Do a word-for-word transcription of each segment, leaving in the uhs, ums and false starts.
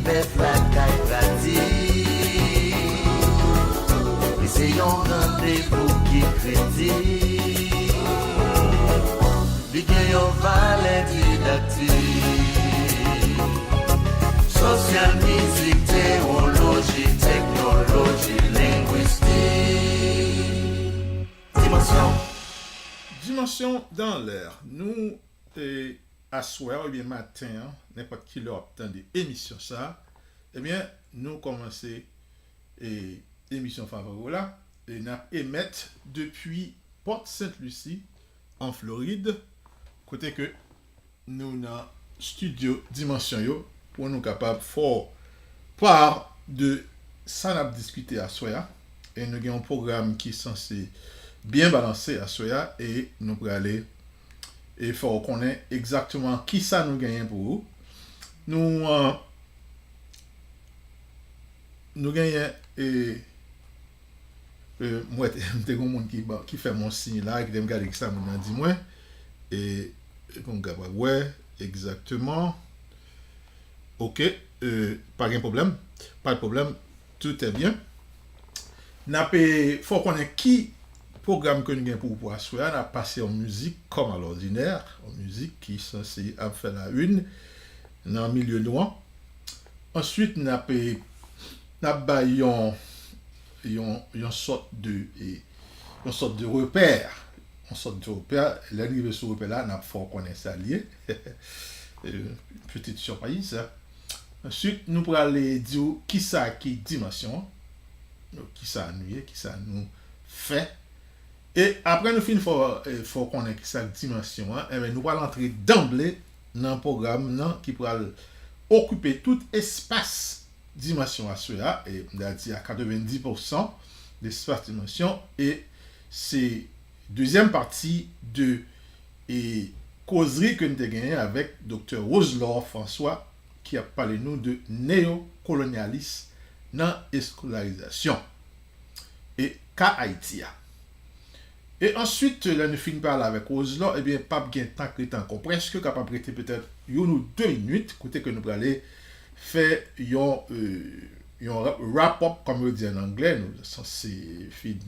Bèf lakay pratik. Li se yon randevou ki kredib. Li gen yon valè didaktik. Sosyal, mizik, tewoloji, teknoloji, lengwistik. Dimansyon. Dimansyon dans l'air. Nou, e, aswè a oubyen maten an, nenpòt ki lè w ap tande emisyon sa a, ebyen, nou kòmanse, e, emisyon favori w la, e n ap emèt depi Port Saint Lucie, an Florid, kote ke nou nan estidyo Dimansyon yo, pou nou kapab fè w pa de sa n ap diskite aswè a. E nou gen yon pwogram ki sanse byen balanse aswè a, e nou prale e fè w konnen egzakteman kisa nou genyen pou ou. Nou, an, nou genyen, e, e, m wè, m te gen yon moun ki, ban- ki fè m yon siy la, ki te m gade kisa moun nan di mwen, e, e pou m kapab wè egzakteman. Oke, e, pa gen pwoblèm, pa de pwoblèm, tout est bien. N ap, e, fè w konnen ki pwogram ke n gen pou ou pou aswè a. N ap pase yon mizik, comme à l'ordinaire, yon mizik ki sanse ap fè la une nan milye nou an. Answit, n ap, e, n ap bay yon, yon, yon sòt de, e, yon sòt de repè. Yon sòt de repè. Lè n rive sou repè la, n ap fè w konnen sa l ye. E, petite surprise. Answit, nou prale di w kisa ki Dimansyon an, kisa nou ye, kisa nou fè. E apre nou fin fè, e, fè w konnen kisa k Dimansyon an, enben, nou pral antre danble nan pwogram nan ki pral okipe tout espas Dimansyon aswè a, e m ta di a katrevenndis pousan de espas Dimansyon, e se dezyèm pati de, e, kozri ke n te genyen avèk Doktè Roselor François, ki ap pale nou de neyokolonyalis nan eskolarizasyon e ka Ayiti a. E answit, lè nou fin pale avèk Roselor, ebyen, p ap gen tan k rete ankò. Prèske kapab rete petèt youn ou de minit, kote ke nou prale fè yon, e, yon wrap-up, kòm yo di an anglè, nou sanse fin,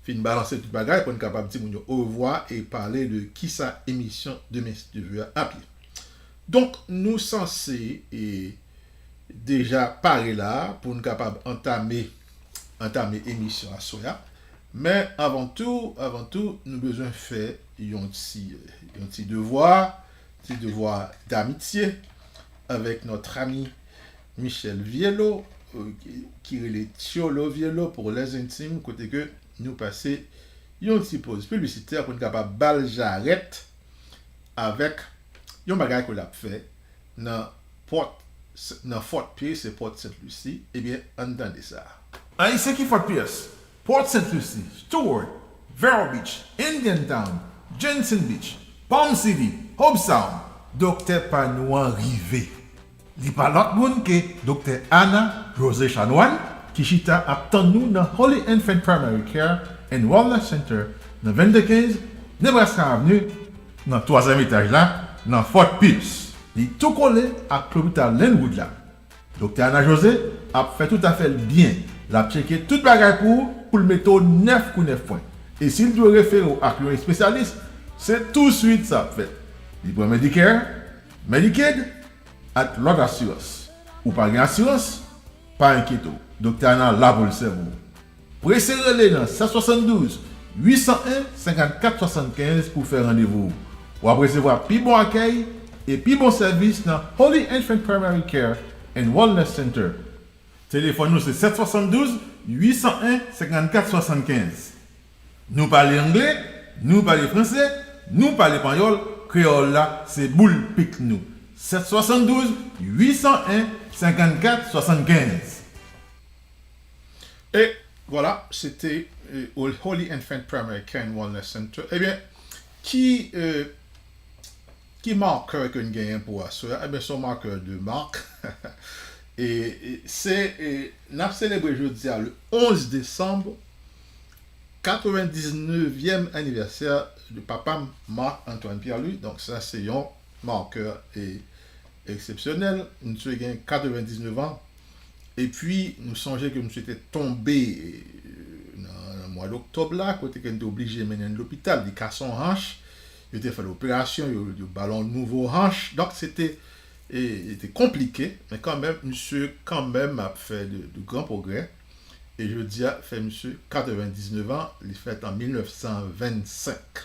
fin balanse tout bagay pou n kapab di moun yo orevwa e pale de kisa emisyon Demen si Dye vle a ap ye. Donk, nou sanse, e, deja pare la pou n kapab antame, antame emisyon aswè a. Men avan tou, avan tou, nou bezwen fè yon ti, yon ti devwa, ti devwa d'amitye avèk notre ami Michel Viello, e, ki, ki rele Tiolo Viello pour les intimes, kote ke nou pase yon ti poz piblisitè pou n kapab ba l jarèt avèk yon bagay ke l ap fè nan Port, nan Fort Pierce e Port Saint Lucie. Ebyen, ann tande sa. Ayisyen ki Fort Pierce, Port Saint Lucie, Stewart, Vero Beach, Indian Town, Jensen Beach, Palm City, Hobe Sound, doktè pa nou an rive. Li pa lòt moun ke Doktè Ana José Chanoine, ki chita ap tann nou nan Holy Infant Primary Care and Wellness Center nan vennde kenz Nebraska Avenue, nan twazyèm etaj la, nan Fort Pierce. Li tou kole ak lopital Linwood la. Doktè Ana José ap fè tout afè l byen. L ap tcheke tout bagay pou ou, pou l mete w nèf kou nèf pwen. E si l dwe refere w ak yon espesyalis, se touswit sa ap fèt. Li pran Medicare, Medicaid, ak lòt asirans. Ou pa gen asirans? Pa enkyete w. Doktè Ana la pou l sèvi w. Prese rele nan sèt swasanndouz, uit san en, senkannkat swasannkenz pou fè randevou w. W ap resevwa pi bon akèy e pi bon sèvis nan Holy Infant Primary Care and Wellness Center. Telefòn nou se sèt swasanndouz, uit san en, senkannkat swasannkenz. Nou pale angle, nou pale franse, nou pale panyòl, kreyòl la se boul pik nou. Sèt swasanndouz, uit san en, senkannkat swasannkenz. E vwala, se te, e, Holy Infant Primary Care and Wellness Center. Ebyen, ki, e, ki makè ke n genyen pou aswè a? Ebyen, se yon makè de mak. E, e se, e, n ap selebre jodi a, le onz desanm, katrevendiznèvyèm anivèsè de papa m, Marc Antoine Pierre-Louis. Donk, sa se yon makè, e, eksepsyonèl. Misye gen katrevendiznèf an. Epi, nou sonje ke misye te tonbe, e, nan, nan mwa doktòb la, kote ke n te oblije mennen l lopital. Li kase yon hanch, yo te fè l operasyon, yo, yo ba l yon nouvo hanch. Donk, se te, e, li te konplike, men kanmenm, misye kanmenm ap fè de, de gran pwogrè. E jodi a, fè misye katrevendiznèf an, li fèt an mil nèf san vennsenk.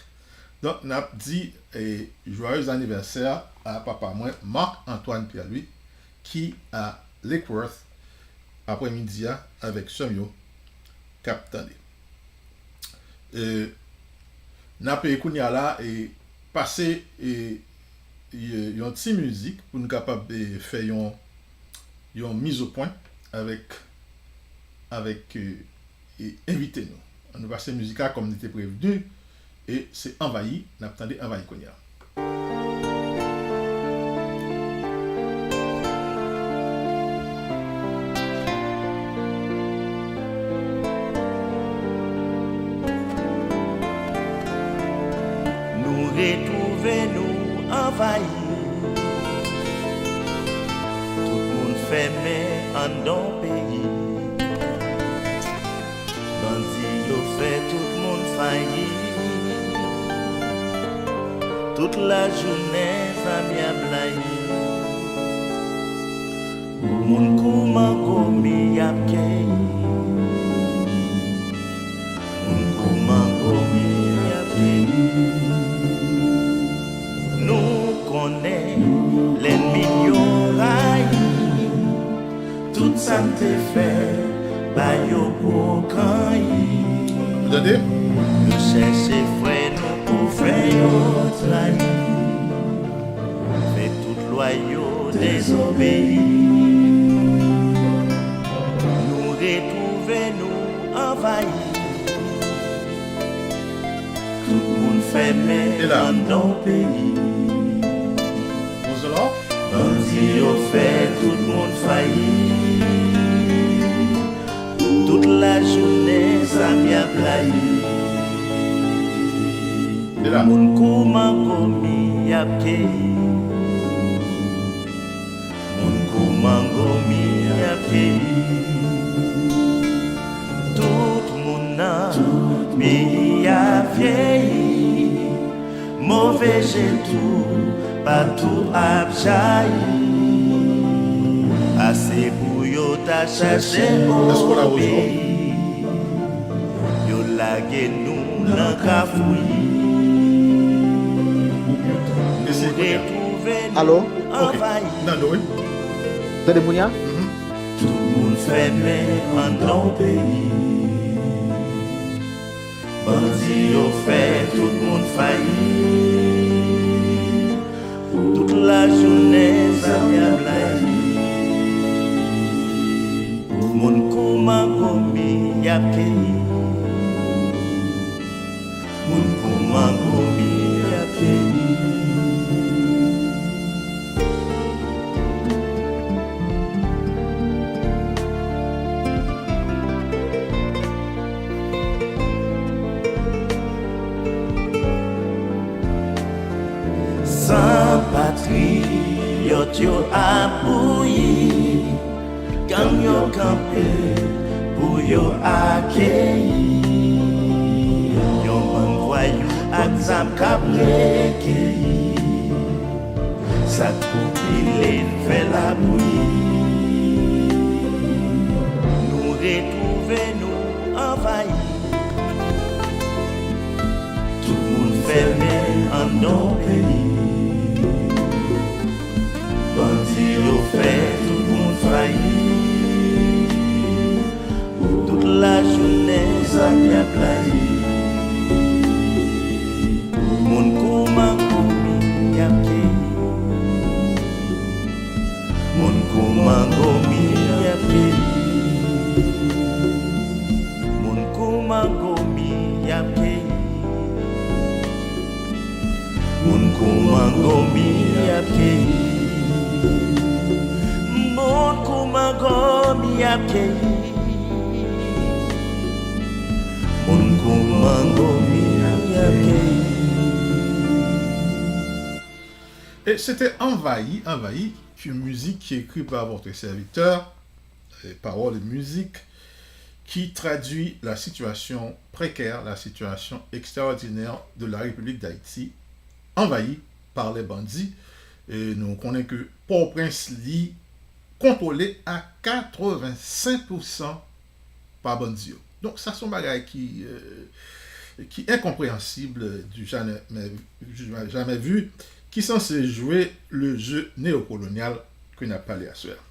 Donk, n ap di, e, joyeux anniversaire a papa mwen, Marc Antoine Pierre Louis, ki a Lakeworth, aprèmidi a, avèk sè m yo k ap tande. E, n ap, e, kounye a la, e, pase, e, e, yon ti mizik pou n kapab, e, fè yon, yon mizopwen avèk, avèk, e, e, envite nou. Ann nou pase mizik la kòm nou te prevni, e se Anvayi, n ap tande Anvayi kounye a. Nou retwouve nou anvayi. Tout moun fèmen anndan peyi. Bandi yo fè tout moun fayi. Tout lajounen zam y ap blayi. Moun kou mango mi y ap keyi. Moun kou mango mi y ap keyi. Nou konnen lènmi n yo rayi. Tout sa n te fè, ba yo gwo kanyi. Ou tande? Nou chèche frè nou pou fè yo trayi. Fè tout lwa yo dezobeyi. Nou retwouve nou anvayi. Tout moun fèmen anndan peyi. Bandi yo fè tout moun fayi. Tout lajounen zam y ap blayi. Moun kou mango mi y ap keyi. Moun kou mango mi y ap keyi. Tout moun nan peyi a vyeyi. Move je toupatou ap jayi. Ase pou yo ta chache obeyi. Yo lage nou nan kafouyi. Nou retwouve nou anvayi. Tande kounye a? Tout moun fèmen anndan peyi. Bandi yo fè tout moun fayi. Tout lajounen zam y ap blayi. Moun kou mango mi y ap keyi. Moun kou mango mi y ap keyi. San patriyòt yo ap bouyi. Gang yo kanpe pou yo akeyi. Yon bann vwayou ak zam k ap rekeyi. Sa k pou pile n fè labouyi. Nou retwouve nou anvayi. Tout moun fèmen anndan peyi. Bandi yo fè tout moun fayi. Tout lajounen zam y ap blayi. Moun kou mango mi y ap keyi. Moun kou mango mi y ap keyi. Moun kou mango mi y ap keyi. Moun kou mango mi y ap keyi. Moun kou mango mi y ap keyi. Moun kou mango mi y ap keyi. E se te Anvayi, Anvayi, une musique qui est écrite par votre serviteur, euh, paroles et musique, qui traduit la situation précaire, la situation extraordinaire de la République d'Haïti, envahie par les bandits. E nou konnen ke Pòtoprens li kontwole a katrevensenk pousan pa bandi yo. Donk, sa se yon bagay ki, euh, ki enkonpreyansib, du jamais, jamais vu, ki sanse jwe le jeu néocolonial ke n ap pale aswè a.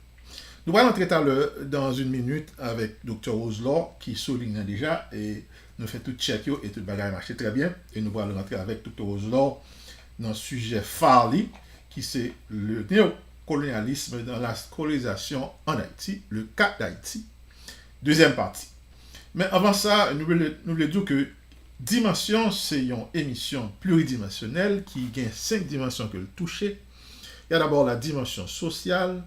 Nou pral antre talè, dans une minute, avèk Doktè Roselord, ki sou liy nan deja, e nou fè tout tchèk yo, e tout bagay mache trè byen, e nou pral rantre avèk Doktè Roselord nan sijè fa li, ki se le néocolonialisme dans la colonisation en Haïti, le cas d'Haïti. Dezyèm pati. Men anvan sa, nou vle, nou vle di w ke Dimansyon se yon emisyon pliridimansyonèl ki gen senk dimansyon ke l touche. Il y a d'abord la dimension sociale,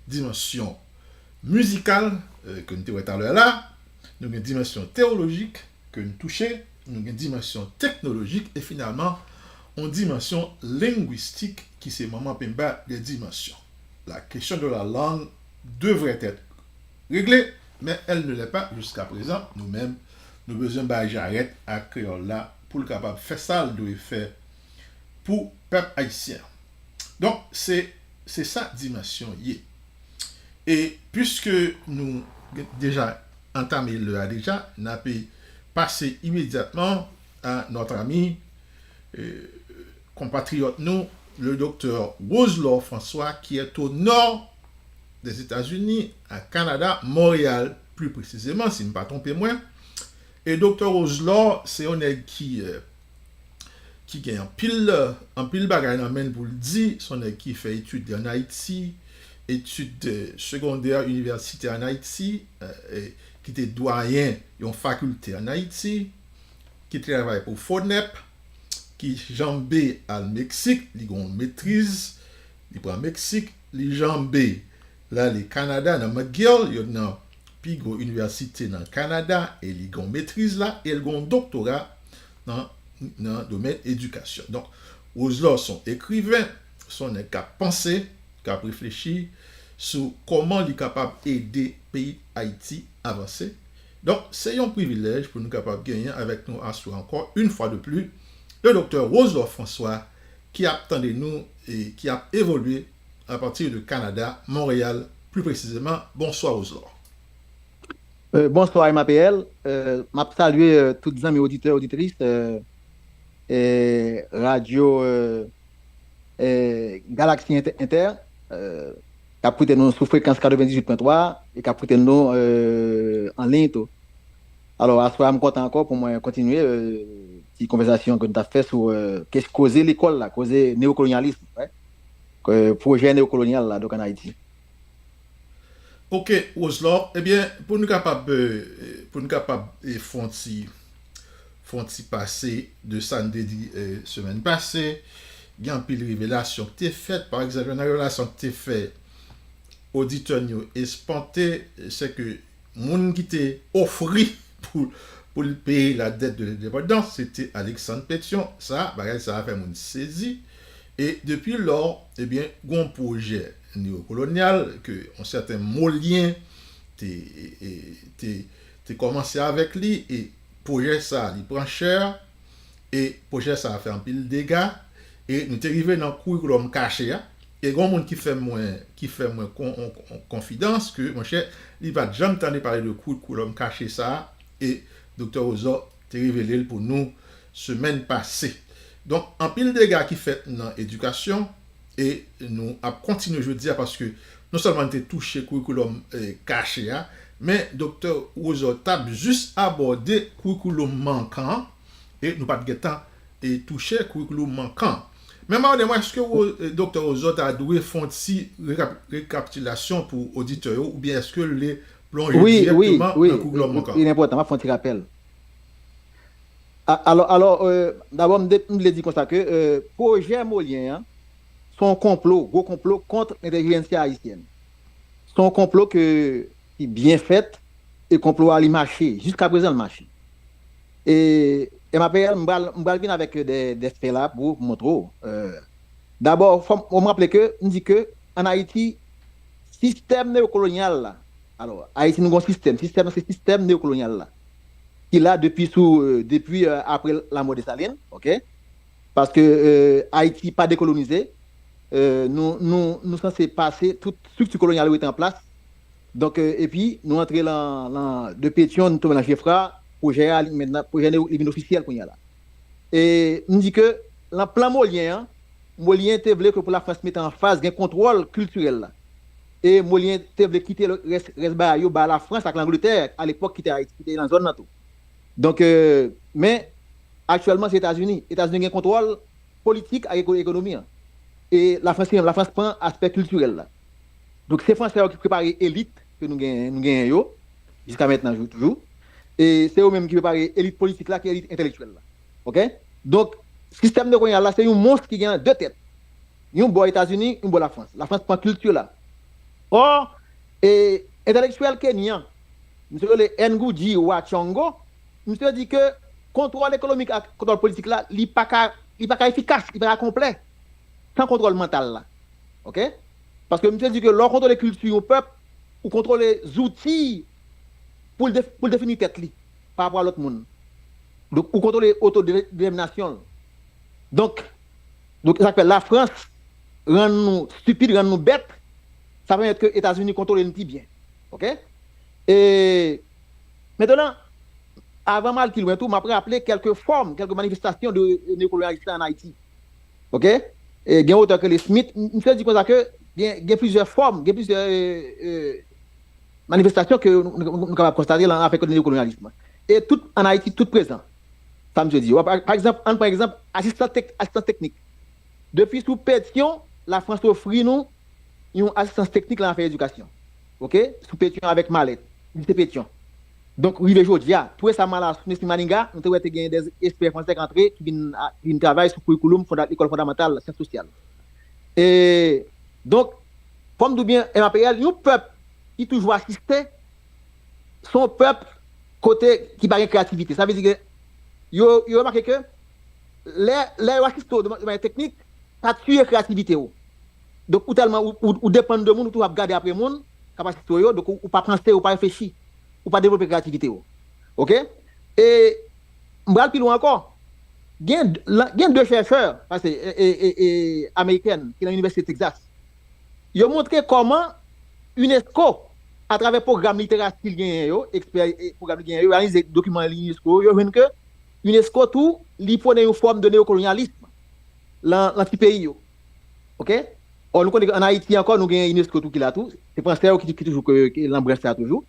dimansyon mizikal, euh, ke n te wè talè la, nou gen dimansyon teyolojik ke n touche, nou gen dimansyon teknolojik, e finalman, yon dimansyon lengwistik ki se manman penba de dimansyon. La question de la langue devrait être réglée, mais elle ne l'est pas jusqu'à présent. Nou menm, nou bezwen bay jarèt ak kreyòl la pou l kapab fè sa l dwe fè pou pèp ayisyen. Donk, se, se sa dimansyon ye. E piske nou deja antame lè a deja, n ape pase imedyatman a notre ami, euh, compatriote nou, le docteur Roselord François, qui est au nord des États-Unis, à Canada, Montréal, plus précisément, si m pa twonpe mwen. E Doktè Roselord, se yon nèg ki, euh, ki gen anpil, anpil bagay nan men l pou l di, se yon nèg ki fè etid an Ayiti, etid, euh, segondè, inivèsite an Ayiti, euh, e ki te dwayen yon fakilte an Ayiti, ki travay pou FONEP, ki janbe al Meksik, li gen yon metriz, li pran Meksik, li janbe l ale Kanada nan McGill, youn nan pi gwo inivèsite nan Kanada, e li gen yon metriz la, e l gen yon doktora nan, nan domèn edikasyon. Donk, Roselord se yon ekriven, se yon nèg k ap panse, k ap reflechi sou kòman li kapab ede peyi Ayiti avanse. Donk, se yon privilèj pou nou kapab genyen avèk nou aswè ankò, une fois de plus, le docteur Roselord François, ki ap tande nou e ki ap evolye à partir de Canada, Montréal, plus précisément. Bonsoir, Roselord. Euh, bonsoir, M A P L. Euh, m ap salye, euh, tout zanmi oditè, oditris, euh, e radyo, euh, euh, Galaxy Inter, Inter, euh, k ap koute nou sou frekans katrevendizuit pwen twa e k ap koute nou, euh, an liy tou. Alò, aswè a, m kontan ankò pou mwen kontinye, euh, ti konvèsasyon ke nou t ap fè sou, euh, kes-, koze lekòl la, koze neokolonyalism, wè. Euh, pwojè neokolonyal la, donk, an Ayiti. Ok, Roselord, ebyen, pou nou kapab, euh, pou nou kapab, euh, fè yon ti, fè yon ti pase de sa n te di, euh, semèn pase, gen anpil revelasyon ki te fèt. Pa egzanp, youn nan revelasyon ki te fè oditè n yo espante, se ke moun ki te ofri pou, pou l peye la dette de l'indépendance, se te Alexandre Pétion. Sa, bagay sa a fè moun sezi. E depi lò, ebyen, gen yon pwojè neokolonyal ke yon sèten Molyen te, e, te, te kòmanse avèk li, e pwojè sa a, li pran chè, e pwojè sa a fè anpil dega, e nou te rive nan kourikoulòm kache a, e gen yon moun ki fè mwen, ki fè mwen kon, on, on konfidans ke, monchè, li pa t janm tande pale de kourikoulòm kache sa a, e Doktè Roselord te revele l pou nou semèn pase. Donk, anpil dega ki fèt nan edikasyon, e nou ap kontinye jodi a, paske non sèlman n te touche kourikoulòm, eh, kache a, men Doktè Roselord t ap jis abòde kourikoulòm mankan an, e nou pa t gentan, eh, touche kourikoulòm mankan an. Men m ap mande mwen, èske Ro-, eh, Doktè Roselord ta dwe fè yon ti rekap-, rekapitilasyon pou oditè yo, oubyen èske l vle plonje direkteman nan kourikoulòm mankan an? Wi, wi, wi, li enpòtan, m ap fè yon ti rapèl. A-, alò, alò, euh, dabò, m de-, m vle di konsa ke, euh, pwojè Molyen an, se yon konplo, gwo konplo kont lentèlijensya ayisyèn. Se yon konplo ke, ki byen fèt, e konplo a li mache, jiskaprezan l mache. E, e m ap, m pral, m pral vin avèk de, de fè la pou, pou montre w. Euh, dabò, fò m, fò m raple ke, m di ke ann Ayiti, sistèm neyokolonyal la, alò, Ayiti nou gen yon sistèm, sistèm nan se sistèm neyokolonyal la, ki la depi sou, euh, depi euh, apre lanmò Desalin, ok? Paske euh, Ayiti pa dekolonize, euh, nou, nou, nou sanse pase tout estrikti kolonyal yo rete an plas. Donk, euh, epi nou antre lan, lan de Petyon, nou tonbe lan Jefra, pwojè a, li, mentnan, pwojè li vin ofisyèl kounye a la. E m di ke lan plan Molyen an, Molyen te vle ke pou Lafrans mete an faz gen kontwòl kiltirèl la. E Molyen te vle kite rès, rès bagay yo ba Lafrans ak Langletè, alepòk ki te Ayiti, ki te lan zòn nan tou. Donk, euh, men, aktyèlman, se Etazini. Etazini gen kontwòl politik ak eko- ekonomi an. E Lafrans, Lafrans pran aspè kiltirèl la. Donk, se Fransè yo ki prepare elit ke nou gen, nou genyen yo, jiska mentnan jou, toujou. E se yo menm ki prepare elit politik la, ki elit entèlektyèl la. Ok? Donk, sistèm neyokolonyal la, se yon mons ki gen de tèt. Yon bò Etazini, yon bò Lafrans. Lafrans pran kilti la. Ò, e, entèlektyèl kenyan, misye rele Ngugi wa Thiong'o, misye di ke kontwòl ekonomik ak kontwòl politik la, li pa ka, li pa ka efikas, li pa ka konplè san kontwòl mantal la. Ok? Paske misye di ke lè w kontwole kilti yon pèp, ou kontwole zouti pou l def- pou l defini tèt li pa rapò a lòt moun. Donk, ou kontwole otodetèminasyon l. Donk, donk, sa k fè Lafrans rann nou stipid, rann nou bèt, sa pèmèt ke Etazini kontwole n pi byen. Ok? E, mentnan, avan m al pi lwen tou, m ap raple kèlke fòm, kèlke manifestasyon de neyokolonyalis la ann Ayiti. Ok? E, gen otè ki rele Smith, m- misye di konsa ke gen, gen plizyè fòm, gen plizyè e, e, manifestasyon ke nou, nou, nou kapab konstate lan afè neyokolonyalism. E tout ann Ayiti, tout prezan. Sa misye di. Pa, pa egzanp, ann pran egzanp, asistans tek- asistans teknik. Depi sou Petyon, Lafrans ofri nou yon asistans teknik lan afè edikasyon. Ok? Sou Petyon avèk Malèt, lise Petyon. Donk, rive jodi a, tou resaman la, sou Nesmy Manigat, nou te wè te gen de espè fransè k antre, ki vin, a- vin travay sou kurikouloum fonda- lekòl fondamantal, syans sosyal. E, donk, fò m di w byen, M A P L, yon pèp ki toujou asiste, se yon pèp kote ki pa gen kreyativite. Sa vle di ke yo, yo remake ke lè, lè yo asiste w de manyè teknik, sa tiye kreyativite w. Donk, ou tèlman, ou, ou, ou depann de moun, ou toujou ap gade apre moun k ap asiste w yo, donk ou, ou pa panse, ou pa reflechi, ou pa devlope kreyativite w. Ok? E m pral pi lwen ankò. Gen, lan- gen de chèchè, paske, e, e, e, e, amerikèn, ki nan Inivèsite Texas, yo montre kòman UNESCO, atravè pwogram literati l genyen yo, ekspè e pwogram li genyen yo, yo analize dokiman UNESCO yo, yo jwenn ke UNESCO tou, li pwone yon fòm de neyokolonyalism lan, lan ti peyi yo. Ok? Ò, nou konnen ke ann Ayiti ankò, nou gen UNESCO tou ki la tou. Se fransè yo ki, ki toujou ke, ki lan branch sa toujou.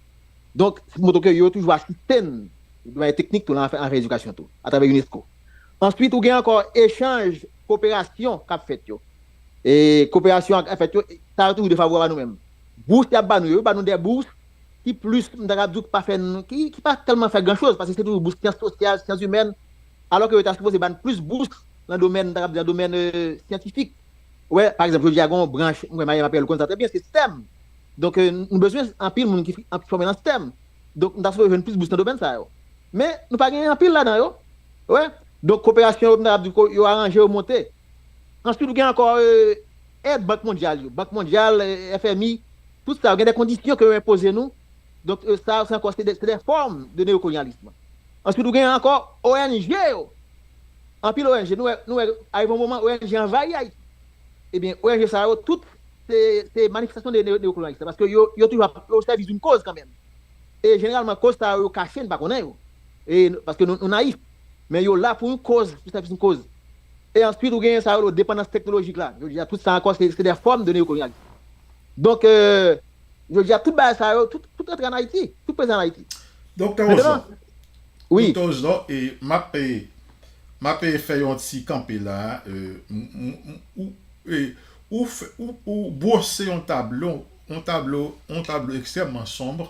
Donk, se pou montre ke yo toujou asiste n de manyè teknik tou lan afè, afè edikasyon tou, atravè UNESCO. Answit, ou gen ankò echanj, koperasyon k ap fèt yo. E koperasyon k ap fèt yo, sa yo toujou defavorab a nou menm. Bous y ap ba nou yo, yo ba nou de bous ki plis, m ta kab di w, ki pa fè n, ki, ki pa tèlman fè gran choz, paske se toujou bous syans sosyal, syans imèn, alò ke yo ta sipoze ba n plis bous lan domèn, m ta kab di, lan domèn e, syantifik. Wè, pa egzanp, jodi a gen yon branch, mwen, M A P L konn sa trè byen, se STEM. Donk, e, nou bezwen anpil moun ki fi- anpil fòme lan STEM. Donk, nou ta sipoze jwenn plis bous nan domèn sa yo. Men, nou pa gen anpil ladan yo. Wè. Donk, koperasyon yo, m ta kab di, ko- yo aranje, yo monte. Answit, ou gen ankò e, èd Bank Mondyal yo. Bank Mondyal, e, F M I, tout sa, yo gen de kondisyon ke yo enpoze nou. Donk, e, sa, se ankò, se de, se de fòm de neyokolonyalism. Answit, ou gen ankò O N G yo. Anpil O N G, nou wè, nou wè, arive yon moman, O N G anvayi Ayiti. Ebyen, O N G sa yo, tout, se, se manifestasyon de neyo- neyokolonyalism. Paske yo, yo toujou ap- yo sèvi yon koz kanmenm. E jeneralman, koz sa yo, yo kache, n pa konnen yo. E, paske nou, nou nayif. Men yo la pou yon koz, pou sèvi yon koz. E answit, ou genyen sa yo, depandans teknolojik la. Jodi a, tout sa ankò, se, se de fòm de neyokolonyalism. Donk, e, jodi a, tout bagay sa yo, tout, tout antre ann Ayiti, tout prezan ann Ayiti. Doktè Mentnan, Roselot, wi. Doktè Roselot, e m ap, e, m ap, e, fè yon ti kanpe la, e, m- m- m- ou, e, ou, fè- ou, ou bwose yon tablo, yon tablo, yon tablo ekstrèmman sonb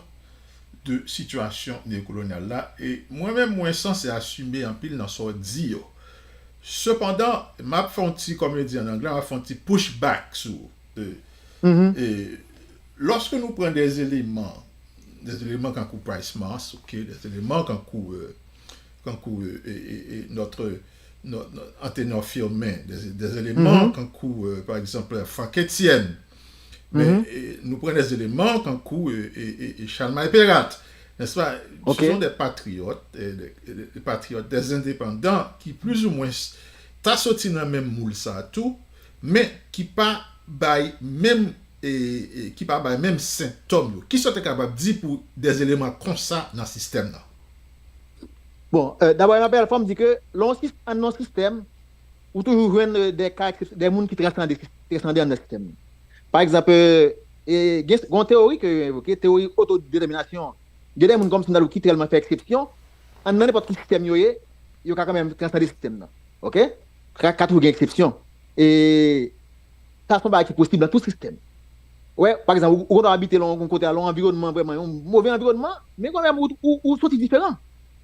de sitiyasyon neyokolonyal la, e mwen menm, mwen sanse asime anpil nan sa w di yo. Sepandan, m ap fè yon ti, kòm yo di ann anglè, m ap fè yon ti push back sou, e, e, lòske nou pran de eleman, de eleman kankou Price Mars, ok, de eleman kankou, e, kankou, e, e, e, e, notre, no- no- Antenor Firmin, de, de eleman kankou, e, pa egzanp, Franck Etienne, Men, e, nou pran des eleman kankou, e, e, e, e Chalmay Perat, n'est-ce pas? Ce sont des patriotes, e, des, des, des patriotes, des indépendants ki plizoumwens ta soti nan menm moul sa tou, men ki pa bay menm, e, e, ki pa bay menm sentòm yo. Kisa w te kapab di pou des eleman konsa nan sistèm nan? Bon, e, dabò, Emmanuel, fò m di ke lè yon sis-, anndan yon sistèm, ou toujou jwenn, e, de ka eksepsyon, de moun ki transande, transande anndan sistèm nan. Pa egzanp, e, e, gen, gen yon teyori ke yo envoke, teyori otodetèminasyon. Gen de moun kòmsi m ta di w ki tèlman fè eksepsyon, anndan nenpòt ki sistèm yo ye, yo ka kanmenm transande sistèm nan. Oke? Ka, ka toujou gen eksepsyon. E sa se yon bagay ki posib nan tout sistèm. Wè, pa egzanp, ou, ou konn abite lan yon kote, lan yon anviwònman vrèman, yon move anviwònman, men kanmenm ou, ou, ou santi diferan.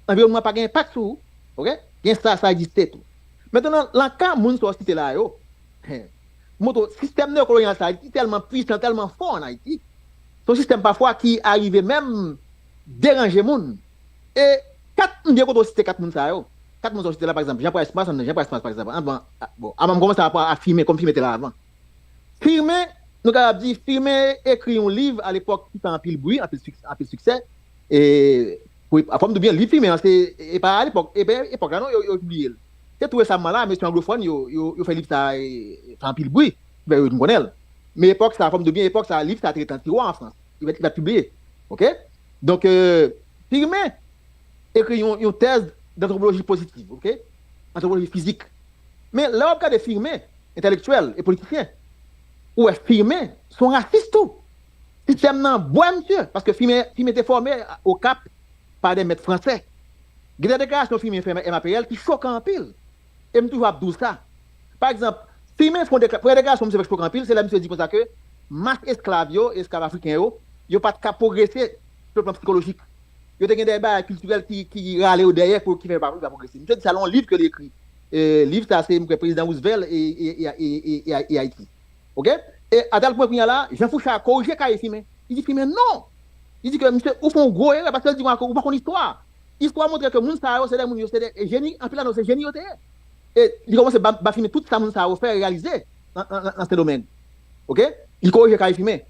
Anviwònman pa gen enpak sou ou. Oke? Gen sa, sa egziste tou. Mentnan, lan ka moun sa w site la yo, hen, montre w, sistèm neyokolonyal sa, li tèlman pwisan, tèlman fò ann Ayiti. Se yon sistèm pafwa ki arive menm deranje moun. E kat, m byen kontan w site kat moun sa yo. Kat moun sa w site la, pa egzanp, Jean Price Mars, Jean Price Mars, pa egzanp, anvan, a, bon, anvan m kòmanse a, a Firmin, kòm Firmin te la avan. Firmin, nou kapab di, Firmin ekri yon liv alepòk ki fè anpil bri, anpil siksè, anpil siksè. E, pou, fò m di w byen, liv Firmin an, se, e pa alepòk, e pa epòk la non, yo, yo pibliye l. Se tou resaman la, mesye anglofòn, yo, yo, yo fè liv sa, e, fè anpil bri, fè yo vin konnen l. Men epòk sa, fò m di w byen, epòk sa, liv sa te ret nan tiwa an Frans. Li pa t, li pa t pibliye. Oke? Donk, e, Firmin ekri yon, yon tèz dantwopoloji pozitiv, oke? Antwopoloji fizik. Men lè w ap gade Firmin, entèlektyèl e politisyen, ou wè Firmin se yon rasis tou. Sistèm nan bwè misye, paske Firmin, Firmin te fòme Okap pa de mèt fransè. Gen de deklarasyon Firmin fè M A P L ki chokan anpil. E m toujou ap di w sa. Pa egzanp, Firmin fè yon dekla-, premye deklarasyon misye fè k chokan anpil, se lè misye di konsa ke mas esklav yo, esklav afriken yo, yo pa t ka pwogrese sou le plan sikolojik. Yo te gen de bagay kiltirèl ki, ki rale yo dèyè pou ki fè yo pa, pa pwogrese. Misye di sa lan yon liv ke li ekri. E, liv sa se, m kwè, Prezidan Roosevelt e, e, e, e, e, e, e Ayiti. Oke? E a tèl pwen kounye a la, Jean Fouchard korije kaye Firmin. Li di Firmin non! Li di ke misye, ou fè yon gwo erè paske l di konsa ke ou pa konn istwa. Istwa montre ke moun sa yo se de moun yo, se de jeni, anpil nan yo se jeni yo te ye. E li kòmanse ba, ba Firmin tout sa moun sa yo fè reyalize nan, nan, nan, nan Sendomeng. Oke? Li korije kaye Firmin.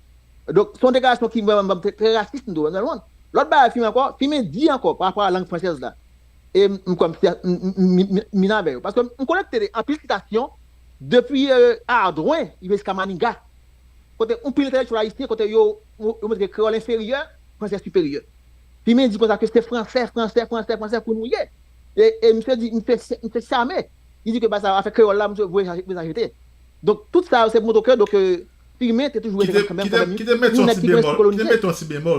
Donk, se yon deklarasyon ki vrèman, vrèman trè, trè rasis, m di w, nan lòn. Lòt bagay Firmin ankò, Firmin di ankò pa rapò a lang fransèz la. E m, m kwè m, m, m, m, m, m vin avè yo. Paske m konekte anpil sitasyon depi, e, Ardouin rive jiska Manigat. Kote yon pil entèlektyèl ayisyen, kote yo, yo, yo montre kreyòl enferyè, fransè siperyè. Firmin di konsa ke se fransè, fransè, fransè, fransè pou nou ye. E, e misye di, misye, misye chame. Li di ke ba sa, afè kreyòl la, misye voye sa, voye sa jete. Donk, tout sa yo, se pou montre ke, donk, e, Firmin te toujou rete kanmenm, kanmenm, yon nèg ki gen lespri kolonize.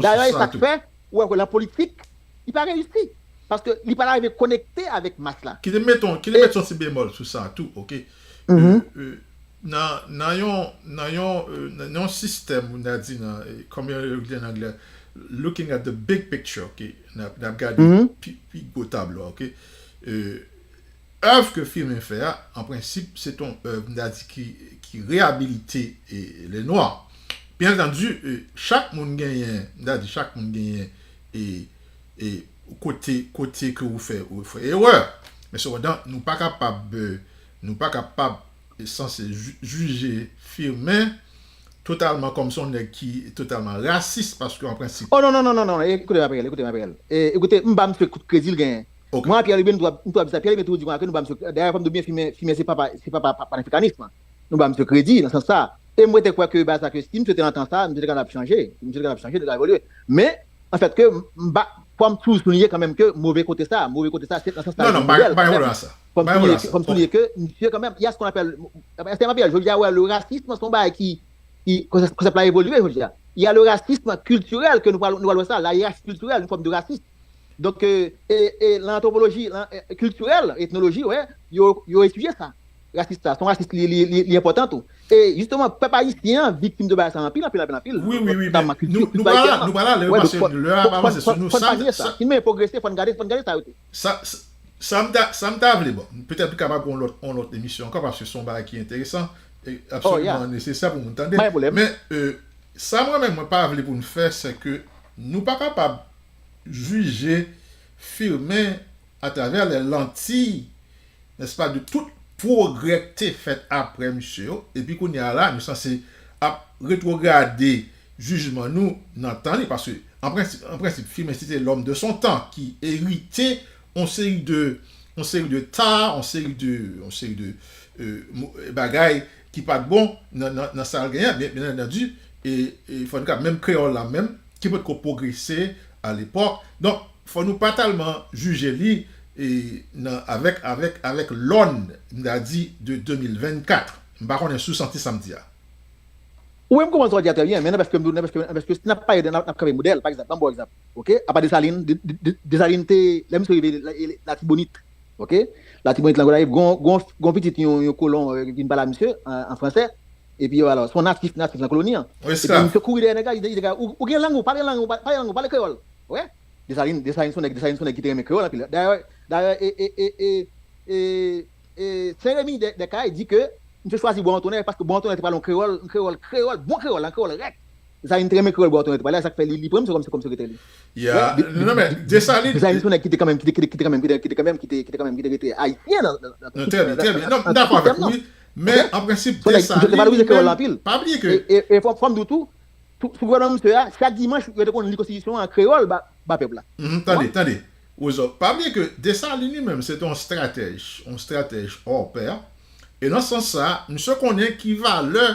Dayè, e sa k fè, ou wè ke lan politik, li pa reyisi. Paske li pa t arive konekte avèk mas la. Kite m mete yon, kite m mete yon ti bemòl sou sa tou, oke? E, e, nan, nan yon, nan yon, e, nan yon sistèm, ou ta di nan, e, kòm yo di an anglè, looking at the big picture, oke? N ap, n ap gade pi, pi gwo tablo a, oke? E, èv ke Firmin fè a, an prensip, se t on èv, m ta di, ki, ki reyabilite, e, lè nwa. Byen antandi, e, chak moun genyen, m ta di, chak moun genyen, e, e kote, kote ke ou fè, ou fè erè. Men sepandan, nou pa kapab, e, nou pa kapab, e, sanse ju-, jije Firmin totalman kòm se yon nèg ki totalman rasis, paske an prensip. Oh, non, non, non, non, non. E, koute m, Gabriel, koute m, Gabriel. E, koute, m ba misye tout kredi l genyen. Mwen, Pierre Louis, nou t ap, nou t ap di sa. Pierre Louis toujou di konsa ke nou ba misye, dayè, fò m di w byen, Firmin, Firmin se papa, se papa pa-, panafrikanis, non? Nou ba misye kredi nan sans sa. E mwen te kwè ke, ba sa, ke si misye te nan tan sa, misye te kapab chanje. Misye te kapab chanje, te kapab evolye. Men, anfèt, ke m ba, fò m toujou souliye kanmenm ke move kote sa, move kote sa, se nan sans sa. Non, non, pa, pa gen pwoblèm ak sa. Fò m souliye ke, fò m souliye ke misye kanmenm, il y a ce qu'on appelle, c'est M A P L, jodi a, wè, le racisme, se yon bagay ki, ki, konsèp, konsèp la evolye jodi a. Il y a le racisme culturel ke nou pral, nou pral wè sa, la race culturelle, une forme de racisme. Donk, e, e, e, lan antwopoloji, lan, e, kiltirèl, etnoloji, wè, yo, yo etidye sa. Rasis sa, se yon rasis li, li, li, li enpòtan tou. E, jisteman, pèp ayisyen an viktim de bagay sa anpil, anpil, anpil, anpil. Wi, wi, wi, men nou, nou pral la, nou pral la, lè yo pase, lè a ap avanse sou nou. Fò n pa bliye sa. Si n menm pwogrese, fò n gade, fò n gade sa yo te. Sa, sa, sa m ta, sa m ta vle, bon, petèt nou kapab pran yon lòt, yon lòt emisyon ankò, paske se yon bagay ki enteresan, e absoliman nesesè pou moun tande. Men, e, sa mwen menm, mwen pa vle pou n fè, se ke nou pa kapab jije Firmin atravè lè lantiy, nèspa, de tout pwogrè k te fèt apre misye yo, epi kounye a la, nou sanse ap retwograde jijman nou nan tan li, paske an prensip, an prensip, Firmin se te lòm de son tan ki erite yon seri de, yon seri de ta, yon seri de, yon seri de euh, mo- bagay ki pa t bon nan, nan, nan sa l genyen, byen, byen antandi, e, e fò n ka, menm kreyòl la menm, ki potko pwogrese alepòk. Donk, fò nou pa tèlman jije li e, nan, avèk, avèk, avèk lòn, m ta di, de de mil vennkat. M pa konnen si w santi sa m di a. Wi, m konprann sa w di a trè byen, men nan pèske m di w, nan pèske, nan pèske si n ap pale de, n ap, n ap kanpe modèl, pa egzanp, ban m ba w egzanp, oke? Apa Desalin, De- De- De- Desalin te, lè misye rive la- e- Latibonit, oke? Latibonit lan Gonayiv, gon, gon, gon pitit yon, yon kolon euh, vin pale a misye an, an fransè, epi alò, se yon natif, natif nan koloni an. Epi Esklav. Misye kouri dèyè nèg la, li di, li di, ou, ou gen lang ou, pale lang ou, pa- pale lang ou, pale kreyòl, oke? Desalin, Desalin se yon nèg, Desalin se yon nèg ki te renmen kreyòl anpil. Dayè, dayè, e, e, e, e, e, e, Sen Remi de, de Kay di ke misye chwazi Bwa Antonè paske Bwa Antonè te pale yon kreyòl, yon kreyòl, kreyòl, bon kreyòl, yon kreyòl rèk. Desalin te renmen kreyòl Bwa Antonè te pale a, sa k fè li, li pran misye kòm, kòm sekretè li. Ya, non, men, Desalin, Desalin se yon nèg ki te kanmenm, ki te, ki te, ki te kanmenm, ki te, ki te kanmenm, ki te, ki te kanmenm, ki te rete ayisyen nan, nan, nan non, trè byen, trè byen. Non, m dakò avèk ou, wi. Men, an prensip, Se yon nèg, misye te valorize kreyòl la anpil. Pa bliye ke E, e, e fò, fò m di w tou, sou, sou gouvènman misye a, chak dimanch, yo te konn li konstitisyon an kreyòl ba, ba pèp la. Mhm, tande, tande. Wozo, pa bliye ke Desalin li menm, se te yon stratèj, yon stratèj hors pair. E nan sans sa, misye konnen ki valè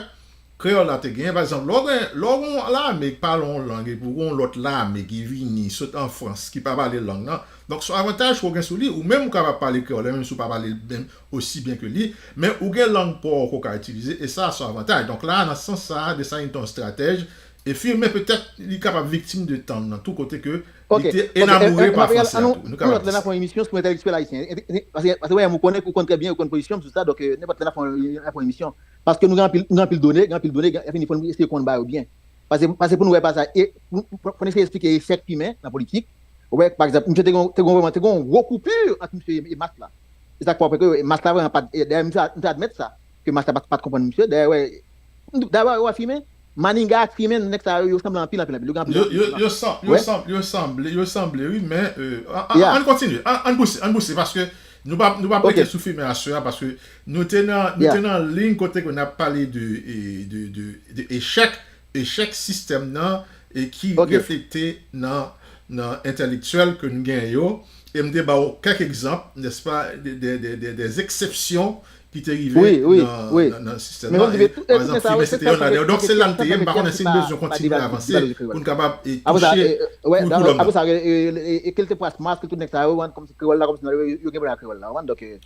kreyòl la te genyen. Pa egzanp, lè w gen, lè w gen yon lame ki pale yon lang, epi w gen yon lòt lame ki vini, sot an Frans, ki pa pale lang nan. Donk, se yon avantaj ke w gen sou li, ou menm ou kapab pale kreyòl la, menm si w pa pale l menm osi byen ke li, men ou gen lang pa w ke w ka itilize, e sa, se yon avantaj. Donk la, nan sans sa, Desalin te yon stratèj, e Firmin petèt, li kapab viktim de tan nan tou kote ke li te enamoure pa franse a tou. Nou kapab di sa. Yon lòt lè n ap fè yon emisyon sou entèlektyèl ayisyen. Paske, paske, wè, ou konnen, ou konn trè byen, ou konn pozisyon m sou sa, donk, euh, nenpòt lè n ap fè yon, n ap fè yon emisyon. Paske nou gen anpil, nou gen anpil done, gen anpil done, gen, fini, fò n eseye konn ba yo byen. Paske, paske pou nou wè pa sa, e, pou, pou, pou n eseye eksplike echèk Firmin nan politik, ou wè, pa egzanp, misye te gon, te gon vrèman, te gon gwo koupi ant misye e, e Mas la. E sa k fè w wè ke Mas la vrèman pa t, e, dayè, misye, misye admèt sa, ke Mas la pa t, pa t konprann misye. Dayè, wè, dayè, wè, Firmin, Maniga ak Firmin, nèg sa yo, yo sanble anpil, anpil, anpil. Yo gen anpil, yo, yo, san- yo, sanble, yo sanble, yo sanble, wi, men euh, an- an- Yeah. ann kontinye, ann ann pouse, ann pouse, paske nou pa, nou pa Ok. rete sou Firmin aswè a, paske nou te nan, nou Yeah. te nan liy kote ke n ap pale de, e, de, de, de echèk, echèk sistèm nan, e ki Ok. reflekte nan, nan entèlektyèl ke nou gen yo. E m te ba w kèk egzanp, nèspa, de, de, de, de, des exceptions ki te rive Wi, wi, nan, wi. nan, nan sistèm Men nan. fòk E, di tout, pa tout egzanp, sa, Firmin tout se te sa, yon ladan yo. Donk, se la m te ye, m pa konnen si n pa- bezwen pa kontinye devalorize, avanse devalorize kreyòl. Pou n kapab e, Apre sa, touche e, wè, koulou apre nan. Sa, e, e, e, e Kilteprans, Mas, tout nèg sa yo, wan, kòmsi kreyòl la, kòmsi yo gen pwoblèm ak kreyòl la, wan, donk, e,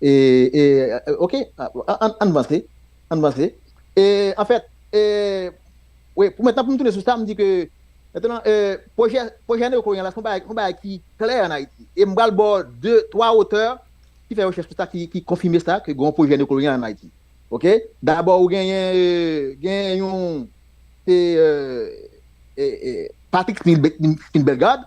e, e, ok, a- an, an, ann vanse, ann vanse. E, an fèt, e, wi, pou mentnan, pou m tounen sou sa, m di ke, mentnan, e, pwojè, pwojè neokolonyal la, se yon bagay, yon bagay ki klè ann Ayiti. E m pral ba w de, twa otè ki fè rechèch sou sa, ki, ki konfime sa, ke gen yon pwojè neokolonyal ann Ayiti. Ok? Dabò, ou genyen, e, genyen yon, se, e, e, e, Patrick Spinel, Spinel Bellegarde,